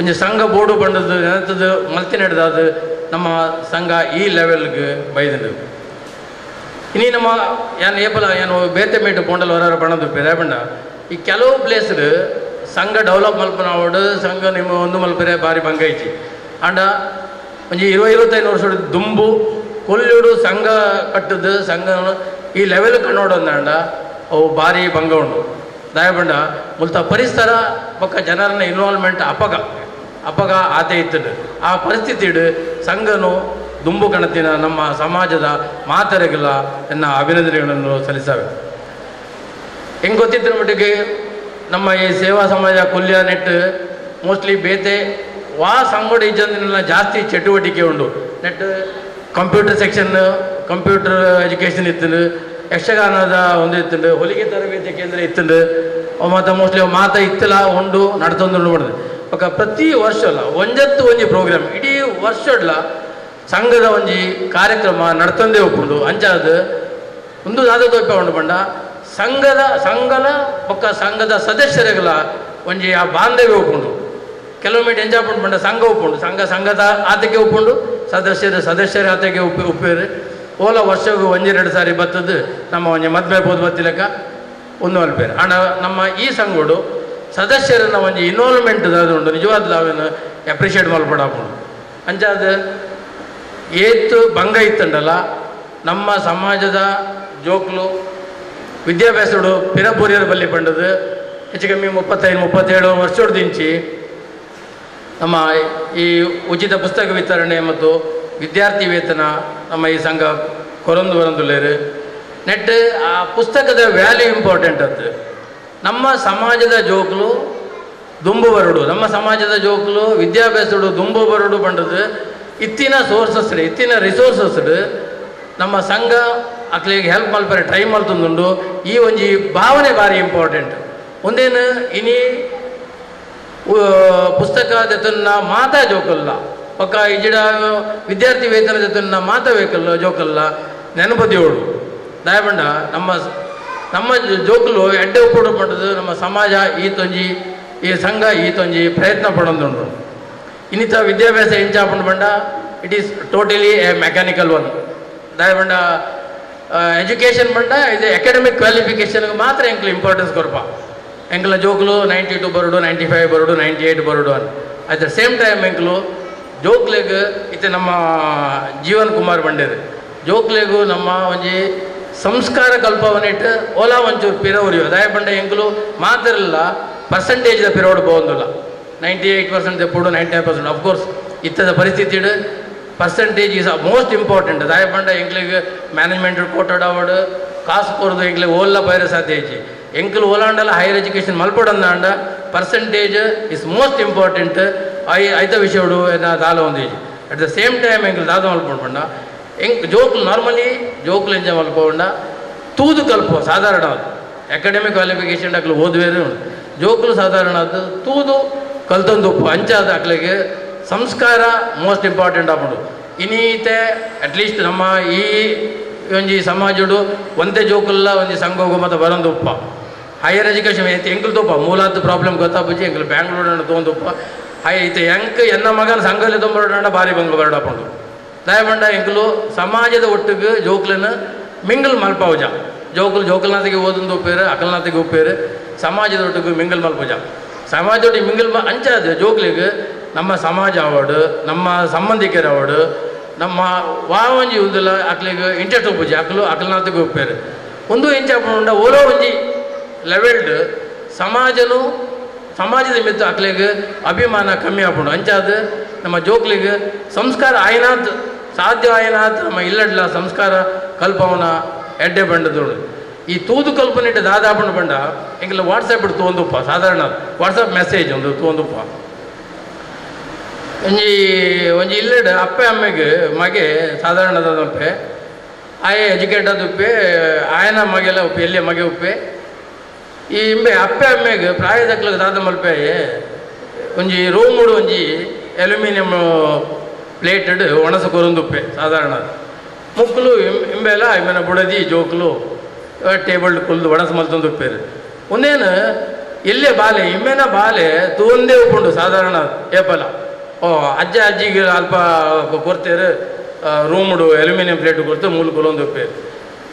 ಒಂಜಿ ಸಂಘ ಬೋರ್ಡು ಬಂಡದು ನೆನತದು ಮಲ್ತಿ ನಡೆದಾದ ನಮ್ಮ ಸಂಘ ಈ ಲೆವೆಲ್ಗೆ ಬೈದಂಡು. ಇನಿ ನಮ್ಮ ಯಾನ್ ಏಪಲ ಏನು ಬೇತೆ ಮೇಟು ಪೋಂಡಲ್ ಹೊರ ಬಣ್ಣದು ದಾಯಪಂಡ ಈ ಕೆಲವು ಪ್ಲೇಸ್ ಸಂಘ ಡೆವಲಪ್ ಮಲ್ಪನಾವಡು ಸಂಘ ನಿಮ್ಮ ಒಂದು ಮಲ್ಪರೆ ಭಾರಿ ಭಂಗ ಐತಿ. ಅಂಡ ಒಂಜಿ 20 25 ವರ್ಷ ದುಂಬು ಕೊಲ್ಲುಡು ಸಂಘ ಕಟ್ಟದು ಸಂಘ ಈ ಲೆವೆಲ್ ಕಣ್ಣೋಡಂದಾಂಡ ಅವು ಭಾರಿ ಭಂಗ ಉಂಡು. ದಾಯಪಂಡ ಮುಲ್ತ ಪರಿಸರ ಬೊಕ್ಕ ಜನರನ್ನ ಇನ್ವಾಲ್ವ್ಮೆಂಟ್ ಅಪಗ ಅಪಗ ಆತೆ ಇತ್ತದು. ಆ ಪರಿಸ್ಥಿತಿ ಸಂಘನು ದುಂಬು ಕಣತಿನ ನಮ್ಮ ಸಮಾಜದ ಮಾತರೆಗೆಲ್ಲ ಎನ್ನ ಅಭಿನಂದನೆಗಳನ್ನು ಸಲ್ಲಿಸವೆ. ಹೆಂಗೆ ಗೊತ್ತಿದ್ದ ಮಟ್ಟಿಗೆ ನಮ್ಮ ಈ ಸೇವಾ ಸಮಾಜ ಕೊಲ್ಯ ನೆಟ್ ಮೋಸ್ಟ್ಲಿ ಬೇತೆ ವಾ ಸಂಗಡ ಇಜ್ಜಂದಿನ ಜಾಸ್ತಿ ಚಟುವಟಿಕೆ ಉಂಡು. Net computer section computer education ಇತ್ತು, ಯಕ್ಷಗಾನದ ಒಂದು ಇತ್ತು, ಹೊಲಿಗೆ ತರಬೇತಿ ಕೇಂದ್ರ ಇತ್ತು, ಮತ್ತು ಮೋಸ್ಟ್ಲಿ ಮಾತ ಇತ್ತಲ ಉಂಡು ನಡ್ತೊಂದು ಮಾಡಿದೆ. ఒక ಪ್ರತಿ ವರ್ಷ ಅಲ್ಲ ಒಂಜತ್ತು ಒಂಜಿ ಪ್ರೋಗ್ರಾಮ್ ಇಡೀ ವರ್ಷಡ್ಲ ಸಂಘದ ಒಂಜಿ ಕಾರ್ಯಕ್ರಮ ನಡ್ತಂದೇ ಉಪ್ಪುಂಡು. ಅಂಚಾದ ಒಂದು ದಾದ ತೋಪ ಉಂಡು ಪಂಡ ಸಂಘದ ಸಂಘಲ ಬೊಕ್ಕ ಸಂಘದ ಸದಸ್ಯರುಗಳ ಒಂಜಿ ಆ ಬಾಂಧವ್ಯ ಉಪ್ಪುಂಡು. ಕೆಲವೊಮ್ಮೆ ಎಂಜಾಪುಂಡು ಪಂಡ ಸಂಘ ಉಪ್ಪುಂಡು, ಸಂಘ ಸಂಘದ ಆತಕ್ಕೆ ಉಪ್ಪುಂಡು, ಸದಸ್ಯರು ಸದಸ್ಯರ ಆತಕ್ಕೆ ಉಪ್ಪೇರು. ಓಲ ವರ್ಷಗೂ ಒಂಜಿ ಎರಡು ಸಾರಿ ಬತ್ತದು ನಮ್ಮ ಒಂಜಿ ಮದ್ವೆ ಬೋದು ಬತ್ತಿಲೆಕ್ಕ ಒಂದು ಅಲ್ಪೇರು. ಆಂಡ ನಮ್ಮ ಈ ಸಂಘಡು ಸದಸ್ಯರನ್ನ ಒಂಜಿ ಇನ್ವಾಲ್ವ್ಮೆಂಟ್ ಉಂಡು ನಿಜವಾದ ಅವೇನು ಅಪ್ರಿಷಿಯೇಟ್ ಮಲ್ಪಡಾಪುಂಡು. ಅಂಚಾದ ಏತು ಭಂಗ ಇತ್ತಂಡಲ್ಲ ನಮ್ಮ ಸಮಾಜದ ಜೋಕ್ಲು ವಿದ್ಯಾಭ್ಯಾಸಡು ಪಿರಪೂರಿಯರ ಬಲ್ಲಿ ಪಂಡದು ಹೆಚ್ಚು ಕಮ್ಮಿ 35 37 ವರ್ಷದಿಂಚಿ ನಮ್ಮ ಈ ಉಚಿತ ಪುಸ್ತಕ ವಿತರಣೆ ಮತ್ತು ವಿದ್ಯಾರ್ಥಿ ವೇತನ ನಮ್ಮ ಈ ಸಂಘ ಕೊರೊಂದು ಬರೊಂದುಲ್ಲೇರು. ನೆಟ್ ಆ ಪುಸ್ತಕದ ವ್ಯಾಲ್ಯೂ ಇಂಪಾರ್ಟೆಂಟ್ ಅದು. ನಮ್ಮ ಸಮಾಜದ ಜೋಕ್ಲು ದುಂಬು ಬರಡು, ನಮ್ಮ ಸಮಾಜದ ಜೋಕ್ಲು ವಿದ್ಯಾಭ್ಯಾಸಡು ದುಂಬು ಬರಡು ಪಂಡದು ಇತ್ತಿನ ಸೋರ್ಸಸ್ ಇತ್ತಿನ ರಿಸೋರ್ಸಸ್ ನಮ್ಮ ಸಂಘ ಅಕ್ಲಿಗೆ ಹೆಲ್ಪ್ ಮಲ್ಪರೆ ಟ್ರೈ ಮಲ್ತೊಂದುಂಡು. ಈ ಒಂಜಿ ಭಾವನೆ ಭಾರಿ ಇಂಪಾರ್ಟೆಂಟ್. ಒಂದೇನು ಇನಿ ಪುಸ್ತಕ ಜೊತೆನ ಮಾತಾ ಜೋಕಲ್ಲ ಪಕ್ಕ ಇಜಿಡ ವಿದ್ಯಾರ್ಥಿ ವೇತನ ಜೊತೆನ ಮಾತಾ ಬೇಕಲ್ಲ ಜೋಕಲ್ಲ ನೆನಪದಿಯೋಳು. ದಯಬಂಡ ನಮ್ಮ ನಮ್ಮ ಜೋಕುಲು ಎಡ್ಡೆ ಉಪ್ಪುಡು ಪಂಡದು ನಮ್ಮ ಸಮಾಜ ಈ ತೊಂಜಿ ಈ ಸಂಘ ಈ ತೊಂಜಿ ಪ್ರಯತ್ನ ಪಡೊಂದುಂಡು. ಇನ್ನಿತ ವಿದ್ಯಾಭ್ಯಾಸ ಎಂಚಾಪುಂಡು ಪಂಡ it is totally a mechanical one. ದಯಬಂಡ education ಪಂಡ ಇದು ಅಕಾಡೆಮಿಕ್ ಕ್ವಾಲಿಫಿಕೇಷನ್ಗೆ ಮಾತ್ರ ಎಂಕ್ಲು ಇಂಪಾರ್ಟೆನ್ಸ್ ಕೊರ್ಪ. ಎಂಕ್ಲ ಜೋಕ್ಲು 92 ಬರೋಡು 95 ಬರೋಡು 98 ಬರೋಡು ಅಂತ. ಅಟ್ the same time ಎಂಕ್ಲು ಜೋಕ್ಲೆಗ್ ಇತ್ತೆ ನಮ್ಮ ಜೀವನ್ ಕುಮಾರ್ ಬಂಡೇರು ಜೋಕ್ಲೆಗು ನಮ್ಮ ಒಂಜಿ ಸಂಸ್ಕಾರ ಕಲ್ಪವನಿಟ್ಟು ಓಲಾ ಒಂಚೂರು ಪಿರ ಉರಿಯೋ. ದಯಪಂಡ ಎಂಕ್ಲು ಮಾತ್ರ ಪರ್ಸೆಂಟೇಜ್ದ ಪಿರೋಡು ಪೋವೊಂದುಲ್ಲ 98% ದೆಪ್ಪುಡು 99%. ಅಫ್ಕೋರ್ಸ್ ಇತ್ತದ ಪರಿಸ್ಥಿತಿ ಪರ್ಸೆಂಟೇಜ್ is most important. ದಯಪಂಡ ಎಂಕ್ಲಿಗೆ management ಕೋಟಡ್ ಅವಾರ್ಡ್ ಕಾಸು ಕೊರದು ಎಂಕ್ಲಿಗೆ ಓಲ್ಲ ಬೈರ ಸಾಧ್ಯ ಐತಿ. ಎಂಕ್ಲು ಓಲಾಂಡಲ್ಲ ಹೈಯರ್ ಎಜುಕೇಷನ್ ಮಲ್ಪಡಂದಾಂಡ ಪರ್ಸೆಂಟೇಜ್ is most important. ಐತ ವಿಷಯಡು ದಾಲ ಒಂದು ಅಟ್ the same time ಎಂಕ್ಲು ದಾದ ಮಲ್ಪೊಂಡು ಪಂಡ ಎಂಕ್ ಜೋಕ್ಲು ನಾರ್ಮಲಿ ಜೋಕ್ಲು ಎಂಜ ಮಲ್ಪೊಂಡ ತೂದು ಕಲ್ಪ ಸಾಧಾರಣ ಅಕಾಡೆಮಿಕ್ ಕ್ವಾಲಿಫಿಕೇಷನ್ ಅಕ್ಲು ಓದುವೇರು ಜೋಕ್ಲು ಸಾಧಾರಣ ಅದು ತೂದು ಕಲ್ತೊಂದು ಉಪ್ಪು ಅಂಚಾದ ಅಕ್ಲಿಗೆ ಸಂಸ್ಕಾರ ಮೋಸ್ಟ್ ಇಂಪಾರ್ಟೆಂಟ್ ಆಪುಂಡು. ಇನ್ನೀತೆ ಅಟ್ಲೀಸ್ಟ್ ನಮ್ಮ ಈ ಒಂಜಿ ಸಮಾಜಡು ಒಂದೇ ಜೋಕುಲ್ಲ ಒಂಜಿ ಸಂಘೋಗು ಮತ್ತು ಬರೊಂದು ಉಪ್ಪ ಹೈಯರ್ ಎಜುಕೇಷನ್ ಐತೆ ಎಂಕ್ಲು ತೋಪ ಮೂಲಾತ್ ಪ್ರಾಬ್ಲಮ್ ಗೊತ್ತಾಪುಜಿ ಎಂಕ್ಲು ಬ್ಯಾಂಗ್ಳೂರ್ ತೋಂದುಪ್ಪ ಹೈ ಐತೆ ಎಂಕ್ ಎನ್ನ ಮಗನ ಸಂಘದಲ್ಲಿ ತೊಂಬರೋಣ ಭಾರಿ ಬಂಗ ಬರಡಾಪುಂಡು. ದಯಪಂಡ ಎಂಕ್ಲು ಸಮಾಜದ ಒಟ್ಟಿಗೆ ಜೋಕ್ಲನ್ನು ಮಿಂಗಲ್ ಮಲ್ಪವುಜ. ಜೋಕುಲು ಜೋಕುಲ್ನಾಥಿಗೆ ಓದೊಂದು ಉಪ್ಪೇರು ಅಕಲ್ನಾಥಿಗೆ ಉಪ್ಪೇರು ಸಮಾಜದ ಒಟ್ಟಿಗೆ ಮಿಂಗಲ್ ಮಲ್ಪುಜ. ಸಮಾಜದೊಟ್ಟಿಗೆ ಮಿಂಗಲ್ ಅಂಚಾದ ಜೋಕ್ಲಿಗೆ ನಮ್ಮ ಸಮಾಜ ಅವಾರ್ಡು ನಮ್ಮ ಸಂಬಂಧಿಕರ ಅವಾರ್ಡು ನಮ್ಮ ವಾವಂಜಿ ಉಂದುಲ ಅಕ್ಲಿಗೆ ಇಂಟ್ರೆಸ್ಟ್ ಉಪ್ಪುಜಿ ಅಕ್ಲು ಅಕಲ್ನಾಥಿಗೆ ಉಪ್ಪೇರು. ಒಂದು ಎಂಚ ಉಂಡ ಓಲೋ ಒಂಜಿ ಲೆವೆಲ್ಡ್ ಸಮಾಜನು ಸಮಾಜದ ಮಿತ್ತು ಅಕ್ಲೆಗ್ ಅಭಿಮಾನ ಕಮ್ಮಿ ಆಪುಂಡು. ಅಂಚಾದ ನಮ್ಮ ಜೋಕ್ಲಿಗೆ ಸಂಸ್ಕಾರ ಆಯ್ನಾತ್ ಸಾಧ್ಯ ಆಯ್ನಾತ್ ನಮ್ಮ ಇಲ್ಲಡ್ಲ ಸಂಸ್ಕಾರ ಕಲ್ಪವನ ಎಡ್ಡೆ ಬಂಡದೋಡು. ಈ ತೂದು ಕಲ್ಪನೆ ದಾದಾಪುಂಡು ಬಂಡ ಎಂಕಲ ವಾಟ್ಸಪ್ ತೋಂದುಪ್ಪ, ಸಾಧಾರಣ ವಾಟ್ಸಪ್ ಮೆಸೇಜ್ ಒಂದು ತೋಂದುಪ್ಪ. ಒಂಜಿ ಒಂಜಿ ಇಲ್ಲಡ್ ಅಪ್ಪೆ ಅಮ್ಮೆಗೆ ಮಗೆ ಸಾಧಾರಣದಪ್ಪೆ ಆಯೆ ಎಜುಕೇಟ್ ಆದುಪ್ಪೆ ಆಯನ ಮಗೆಲ್ಲ ಉಪ್ಪೆ ಎಲ್ಲಿಯ ಮಗೆ ಉಪ್ಪೆ. ಈ ಇಂಬೆ ಅಪ್ಪೆ ಅಮ್ಮೆಗೆ ಪ್ರಾಯದಕ್ಲಿಗೆ ದಾದ ಮಲ್ಪೆ ಒಂಜಿ ರೂಮುಡು ಒಂಜಿ ಅಲ್ಯೂಮಿನಿಯಂ ಪ್ಲೇಟೆಡ್ ಒಣಸು ಕೊರೊಂದುಪ್ಪೆ ಸಾಧಾರಣ. ಮುಕ್ಕಲು ಇಂಬೆಲ್ಲ ಇಮ್ಮೆನ ಬುಡದಿ ಜೋಕ್ಲು ಟೇಬಲ್ ಕುಲ್ದು ಒಣಸು ಮಲ್ತೊಂದುಪ್ಪೇರು. ಒಂದೇನು ಎಲ್ಲೇ ಬಾಲೆ ಇಮ್ಮೆನ ಬಾಲೆ ತೂಂದೇ ಉಪ್ಪುಂಡು ಸಾಧಾರಣ ಏಪಲ. ಓ ಅಜ್ಜ ಅಜ್ಜಿಗೆ ಅಲ್ಪ ಕೊರ್ತೇರು ರೂಮುಡು ಅಲ್ಯೂಮಿನಿಯಂ ಪ್ಲೇಟ್ ಕೊರ್ತು ಮೂಲು ಕುಲೊಂದುಪ್ಪೇರು.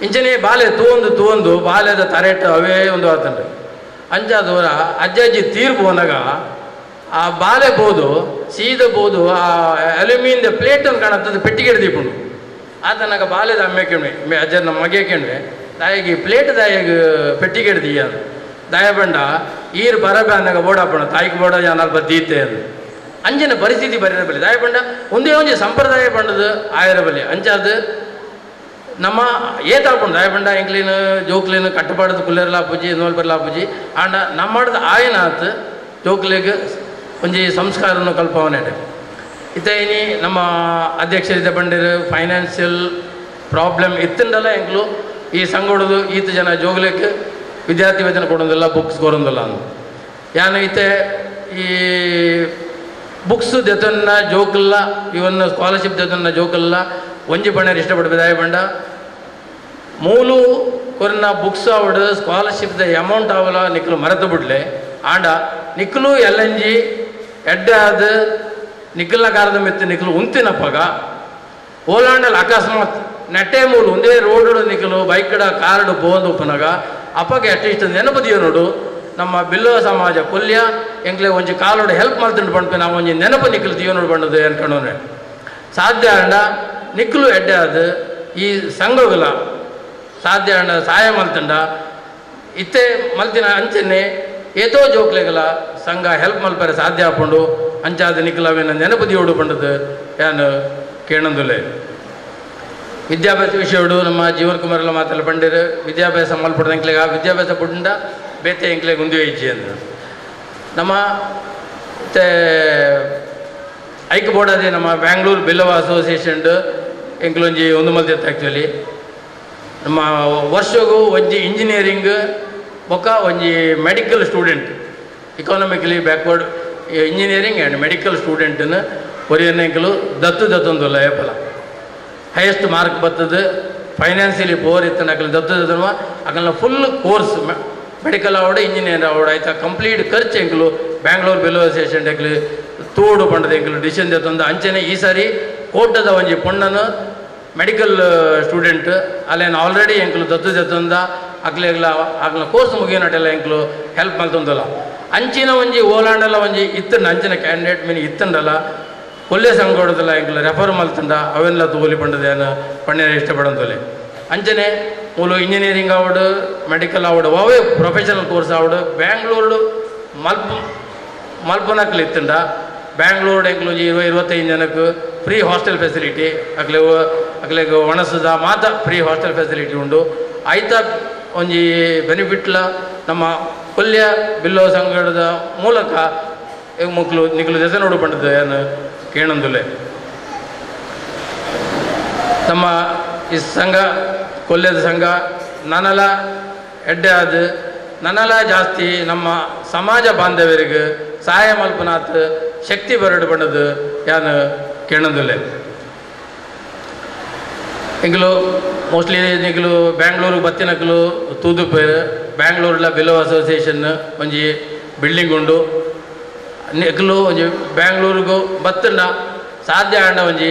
ಇಂಚನೆ ಬಾಲೆ ತೂವೊಂದು ತೂವೊಂದು ಬಾಲೆದ ತರೇಟ್ ಅವೇ ಒಂದು ಆತಂಡ್ರಿ. ಅಂಚಾದವರ ಅಜ್ಜ ಅಜ್ಜಿ ತೀರ್ಪು ಹೋನಾಗ ಆ ಬಾಲೆ ಬೋದು ಸೀದ ಬೋದು ಆ ಅಲ್ಯೂಮಿನಿಯಂ ಪ್ಲೇಟ್ ಒಂದು ಕಾಣತ್ತದ ಪೆಟ್ಟಿಗೆ ಹಿಡ್ದಿಪ್ಪುಂಡು. ಆತನಾಗ ಬಾಲೆದ ಅಮ್ಮೆ ಕೆಣ್ವೆ ಮೆ ಅಜ್ಜ ನಮ್ಮ ಮಗೆ ಕೆಣ್ವೆ ದಾಯಿಗೆ ಪ್ಲೇಟ್ ದಾಯಿಗೆ ಪೆಟ್ಟಿಗೆ ಹಿಡ್ದೀಯ ದಾಯ ಬಂಡ ಈರು ಬರಬೆ ಅನ್ನಾಗ ಬೋಡಾಪಣ ತಾಯಿಗೆ ಬೋಡ ಅಲ್ಪ ದೀತೆ ಅದು. ಅಂಚಿನ ಪರಿಸ್ಥಿತಿ ಬರಿರಬಲ್ಲಿ ದಾಯ ಬಂಡ ಒಂದೇ ಒಂಜಿ ಸಂಪ್ರದಾಯ ಬಂಡದು ಆಯಿರಬಲ್ಲಿ. ಅಂಚಾದ ನಮ್ಮ ಏತಾಪುಂಡು ದಾಯ ಬಂಡ ಎಂಕ್ಲಿನ ಜೋಕ್ಲಿನ ಕಟ್ಟುಪಾಡದ ಕುಲ್ಲೇರ್ಲ ಪೂಜಿ ನೋಲ್ಬರ್ಲ ಪೂಜಿ ಆಂಡ ನಮ್ಮಡದ ಆಯನಾತ್ ಜೋಕ್ಲಿಗೆ ಒಂಜಿ ಸಂಸ್ಕಾರವನ್ನು ಕಲ್ಪವನೆ. ಇತ್ತ ಇನಿ ನಮ್ಮ ಅಧ್ಯಕ್ಷರಿದ್ದ ಬಂಡಿರು ಫೈನಾನ್ಷಿಯಲ್ ಪ್ರಾಬ್ಲಮ್ ಇತ್ತಂಡಲ್ಲ ಎಂಕ್ಲು ಈ ಸಂಘಡದು ಈತ ಜನ ಜೋಗ್ಲಿಕ್ಕೆ ವಿದ್ಯಾರ್ಥಿ ವೇತನ ಕೊಡೋದಿಲ್ಲ ಬುಕ್ಸ್ ಕೊಡೋದಿಲ್ಲ ಅಂದು ಯಾನು ಇತ್ತೆ ಈ ಬುಕ್ಸ್ ದೆತನ್ನ ಜೋಕಲ್ಲ ಇವನ್ನ ಸ್ಕಾಲರ್ಶಿಪ್ ದೆತನ್ನ ಜೋಕಲ್ಲ ಒಂಜಿ ಬಣ್ಣರು ಇಷ್ಟಪಡ್ಬೇಕು ಬಂಡ ಮೂಲು ಕೊರಿನ ಬುಕ್ಸ್ ಆವಡು ಸ್ಕಾಲರ್ಶಿಪ್ the amount ಅವಲ ನಿಕ್ಲು ಮರೆತು ಬಿಡ್ಲೆ ಆಂಡ ನಿಕ್ಲು ಎಲ್ಲಂಜಿ ಎಡ್ಡೆ ಆದ ನಿಕ್ಕಲ್ನ ಕಾರದ ಮೆತ್ತು ನಿಕ್ಲು ಉಂತಿನಪ್ಪಗ ಓಲಾಂಡಲ್ಲಿ ಅಕಸ್ಮಾತ್ ನೆಟ್ಟೆ ಮೂಲು ಒಂದೇ ರೋಡ್ ನಿಕ್ಕಲು ಬೈಕ್ಡ ಕಾರ್ಡ್ ಪೋಂದು ಉಪ್ಪನಾಗ ಅಪ್ಪಗೆ ಅಟ್ಲೀಸ್ಟ್ ನೆನಪದಿಯೋ ನೋಡು ನಮ್ಮ ಬಿಲ್ಲವ ಸಮಾಜ ಕೊಲ್ಯ ಎಂಕ್ಲೆ ಒಂಜಿ ಕಾಲೋಡು ಹೆಲ್ಪ್ ಮಲ್ತುಂಡು ಪಂಡ್ಪೆ ನಾವು ಒಂಜಿ ನೆನಪು ನಿಕ್ಕಲು ತೀಯೋ ನೋಡು ಬಂಡದು ಅನ್ಕೊಂಡವನೆ ಸಾಧ್ಯ ಅಂಡ ನಿಕ್ಕಲು ಎಡ್ಡೆ ಅದು ಈ ಸಂಘಗಳ ಸಾಧ್ಯ ಅಂಡ ಸಹಾಯ ಮಲ್ತಂಡ ಇತ್ತೆ ಮಲ್ತಿನ ಅಂಚನೆ ಏತೋ ಜೋಕ್ಲೆಗಳ ಸಂಘ ಹೆಲ್ಪ್ ಮಲ್ಪರೆ ಸಾಧ್ಯ ಆಪುಂಡು ಅಂಚಾದ ನಿಕ್ಕಲವೇನ ನೆನಪು ದಿಯೋಡು ಪಂಡದು ಯಾನು ಕೇಣಂದುಲೆ. ವಿದ್ಯಾಭ್ಯಾಸ ವಿಷಯಡು ನಮ್ಮ ಜೀವನ್ ಕುಮಾರ್ ಎಲ್ಲ ಮಾತೆಲ್ಲ ಪಂಡಿರು ವಿದ್ಯಾಭ್ಯಾಸ ಮಲ್ಪಡ್ದ ಎಂಕ್ಲೆಗ ಆ ವಿದ್ಯಾಭ್ಯಾಸ ಪುಂಡ ಬೇತೆ ಎಂಕ್ಲೆಗ್ ಉಂದು ಇಜ್ಜಿ ಅಂದ್ರು. ನಮ್ಮ ಮತ್ತೆ ಐಕ್ ಬೋರ್ಡ್ ನಮ್ಮ ಬ್ಯಾಂಗ್ಳೂರು ಬಿಲ್ಲವ ಅಸೋಸಿಯೇಷನ್ ಎಂಕ್ಲೊಂಜಿ ಒಂದು ಮಲ್ತಿತ್ತು ಆ್ಯಕ್ಚುಲಿ. ನಮ್ಮ ವರ್ಷಗೂ ಒಂಜಿ ಇಂಜಿನಿಯರಿಂಗ್ ಬೊಕ್ಕ ಒಂಜಿ medical student economically backward engineering and medical ಸ್ಟೂಡೆಂಟನ್ನು ಒರಿಯನ್ನ ಎಂಕಲು ದತ್ತು ದತ್ತೊಂದುಲ್ಲ ಏಪಲ ಹೈಯೆಸ್ಟ್ ಮಾರ್ಕ್ ಬರ್ತದೆ ಫೈನಾನ್ಸಿಯಲಿ ಪೋರ್ ಇತ್ತು ಅಕಲ್ ದತ್ತು ದತ್ತುವ ಅಕಲ್ನ ಫುಲ್ ಕೋರ್ಸ್ ಮೆಡಿಕಲ್ ಆವಡು ಇಂಜಿನಿಯರ್ ಆವಡು ಆಯ್ತಾ ಕಂಪ್ಲೀಟ್ ಖರ್ಚು ಎಂಕಲು ಬ್ಯಾಂಗ್ಳೂರ್ ಬಿಲ್ಲೋ ಅಸೋಸಿಯೇಷನ್ ಎಂಕಲು ತೋಡು ಪಂಡದ ಎಂಕಲು ಡಿಸಿಷನ್ ದತ್ತೊಂದು. ಅಂಚನೆ ಈ ಸಾರಿ ಕೋಟದ ಒಂಜಿ ಪೊಣ್ಣನು ಮೆಡಿಕಲ್ ಸ್ಟೂಡೆಂಟ್ ಅಲ್ಲೇನು ಆಲ್ರೆಡಿ ಎಂಕಲು ದತ್ತು ದತ್ತೊಂದ ಅಕ್ಲೆಗ್ಲ ಅಕ್ಲ ಕೋರ್ಸ್ ಮುಗಿಯೋನಟೆಲ್ಲ ಎಂಕಲು ಹೆಲ್ಪ್ ಮಲ್ತೊಂದಲ್ಲ. ಅಂಚಿನ ಒಂಜಿ ಓಲಾಂಡಲ್ಲ ಒಂಜಿ ಇತ್ತಂಡ ಅಂಚಿನ ಕ್ಯಾಂಡಿಡೇಟ್ ಮೀನ್ ಇತ್ತಂಡಲ್ಲ ಕೊಲ್ಲೆ ಸಂಘಡದಲ್ಲ ಎಂಕಲು ರೆಫರ್ ಮಲ್ತಂಡ ಅವೆಲ್ಲ ತೋಲಿ ಪಂಡದೇನು ಪಣ್ಣೆ ಇಷ್ಟಪಡಂತೋಲಿ. ಅಂಚನೆ ಮೂಲು ಇಂಜಿನಿಯರಿಂಗ್ ಆವಡು ಮೆಡಿಕಲ್ ಆವಡು ಅವೇ ಪ್ರೊಫೆಷನಲ್ ಕೋರ್ಸ್ ಆವಡು ಬ್ಯಾಂಗ್ಳೂರು ಮಲ್ಪನಕ್ಲು ಇತ್ತಂಡ ಬ್ಯಾಂಗ್ಳೂರು ಎಂಕಲು ಒಂಜಿ 20-25 ಜನಕ್ಕೆ ಫ್ರೀ ಹಾಸ್ಟೆಲ್ ಫೆಸಿಲಿಟಿ ಅಕ್ಲೆ ಅಕ್ಲೆಗ್ ಒಣಸದ ಮಾತ ಫ್ರೀ ಹಾಸ್ಟೆಲ್ ಫೆಸಿಲಿಟಿ ಉಂಡು ಆಯ್ತಾ ಒಂಜಿ ಬೆನಿಫಿಟ್ಲ ನಮ್ಮ ಕೊಲ್ಯ ಬಿಲ್ಲೋ ಸಂಘದ ಮೂಲಕ ಮಕ್ಕಳು ನಿಕ್ಕಲು ದೆಸೆ ನೋಡು ಪಂಡದು ಏನು ಕೇಣಂದುಲೆ. ನಮ್ಮ ಈ ಸಂಘ ಕೊಲ್ಯದ ಸಂಘ ನನಲ ಎಡ್ಡೆ ಆದ ನನಲ ಜಾಸ್ತಿ ನಮ್ಮ ಸಮಾಜ ಬಾಂಧವ್ಯರಿಗೆ ಸಹಾಯ ಮಲ್ಪನಾತ್ ಶಕ್ತಿ ಬರಡು ಪಂಡದು ಯಾನು ಕೇಣಂದುಲೆ. ಎಂಕಲು ಮೋಸ್ಟ್ಲಿ ನಿಕಲು ಬ್ಯಾಂಗ್ಳೂರು ಬತ್ತಿನಕಲು ತೂದುಪೇರು ಬ್ಯಾಂಗ್ಳೂರ್ಲ ಬಿಲೋ ಅಸೋಸಿಯೇಷನ್ ಒಂಜಿ ಬಿಲ್ಡಿಂಗ್ ಉಂಡು ನಿಕಲು ಒಂಜಿ ಬ್ಯಾಂಗ್ಳೂರಿಗೂ ಬತ್ತಂಡ ಸಾಧ್ಯ ಆಂಡ ಒಂಜಿ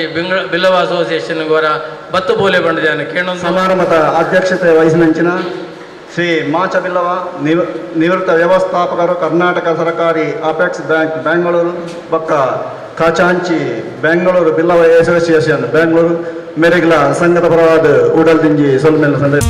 ಬಿಲ್ಲವ ಅಸೋಸಿಯೇಷನ್ ಗೋರ ಬತ್ತು ಬೋಲೆ ಬಂಡಿದ್ದಾನೆ ಕೇಳೊಂದು. ಸಮಾರಂಭದ ಅಧ್ಯಕ್ಷತೆ ವಹಿಸಿನಂಚಿನ ಶ್ರೀ ಮಾಚ ಬಿಲ್ಲವ ನಿವೃತ್ತ ವ್ಯವಸ್ಥಾಪಕರು ಕರ್ನಾಟಕ ಸರಕಾರಿ ಅಪೆಕ್ಸ್ ಬ್ಯಾಂಕ್ ಬ್ಯಾಂಗ್ಳೂರು ಬಕ್ಕ ಕಾಚಾಂಚಿ ಬೆಂಗಳೂರು ಬಿಲ್ಲವ ಅಸೋಸಿಯೇಷನ್ ಬೆಂಗಳೂರು ಮೇರೆಗ್ಲ ಸಂಘದ ಪರವಾದ ಉಡಲ್ ದಿಂಜಿ ಸೊಲ್ಮೆಲ್ಲ ಸಂದೇಶ.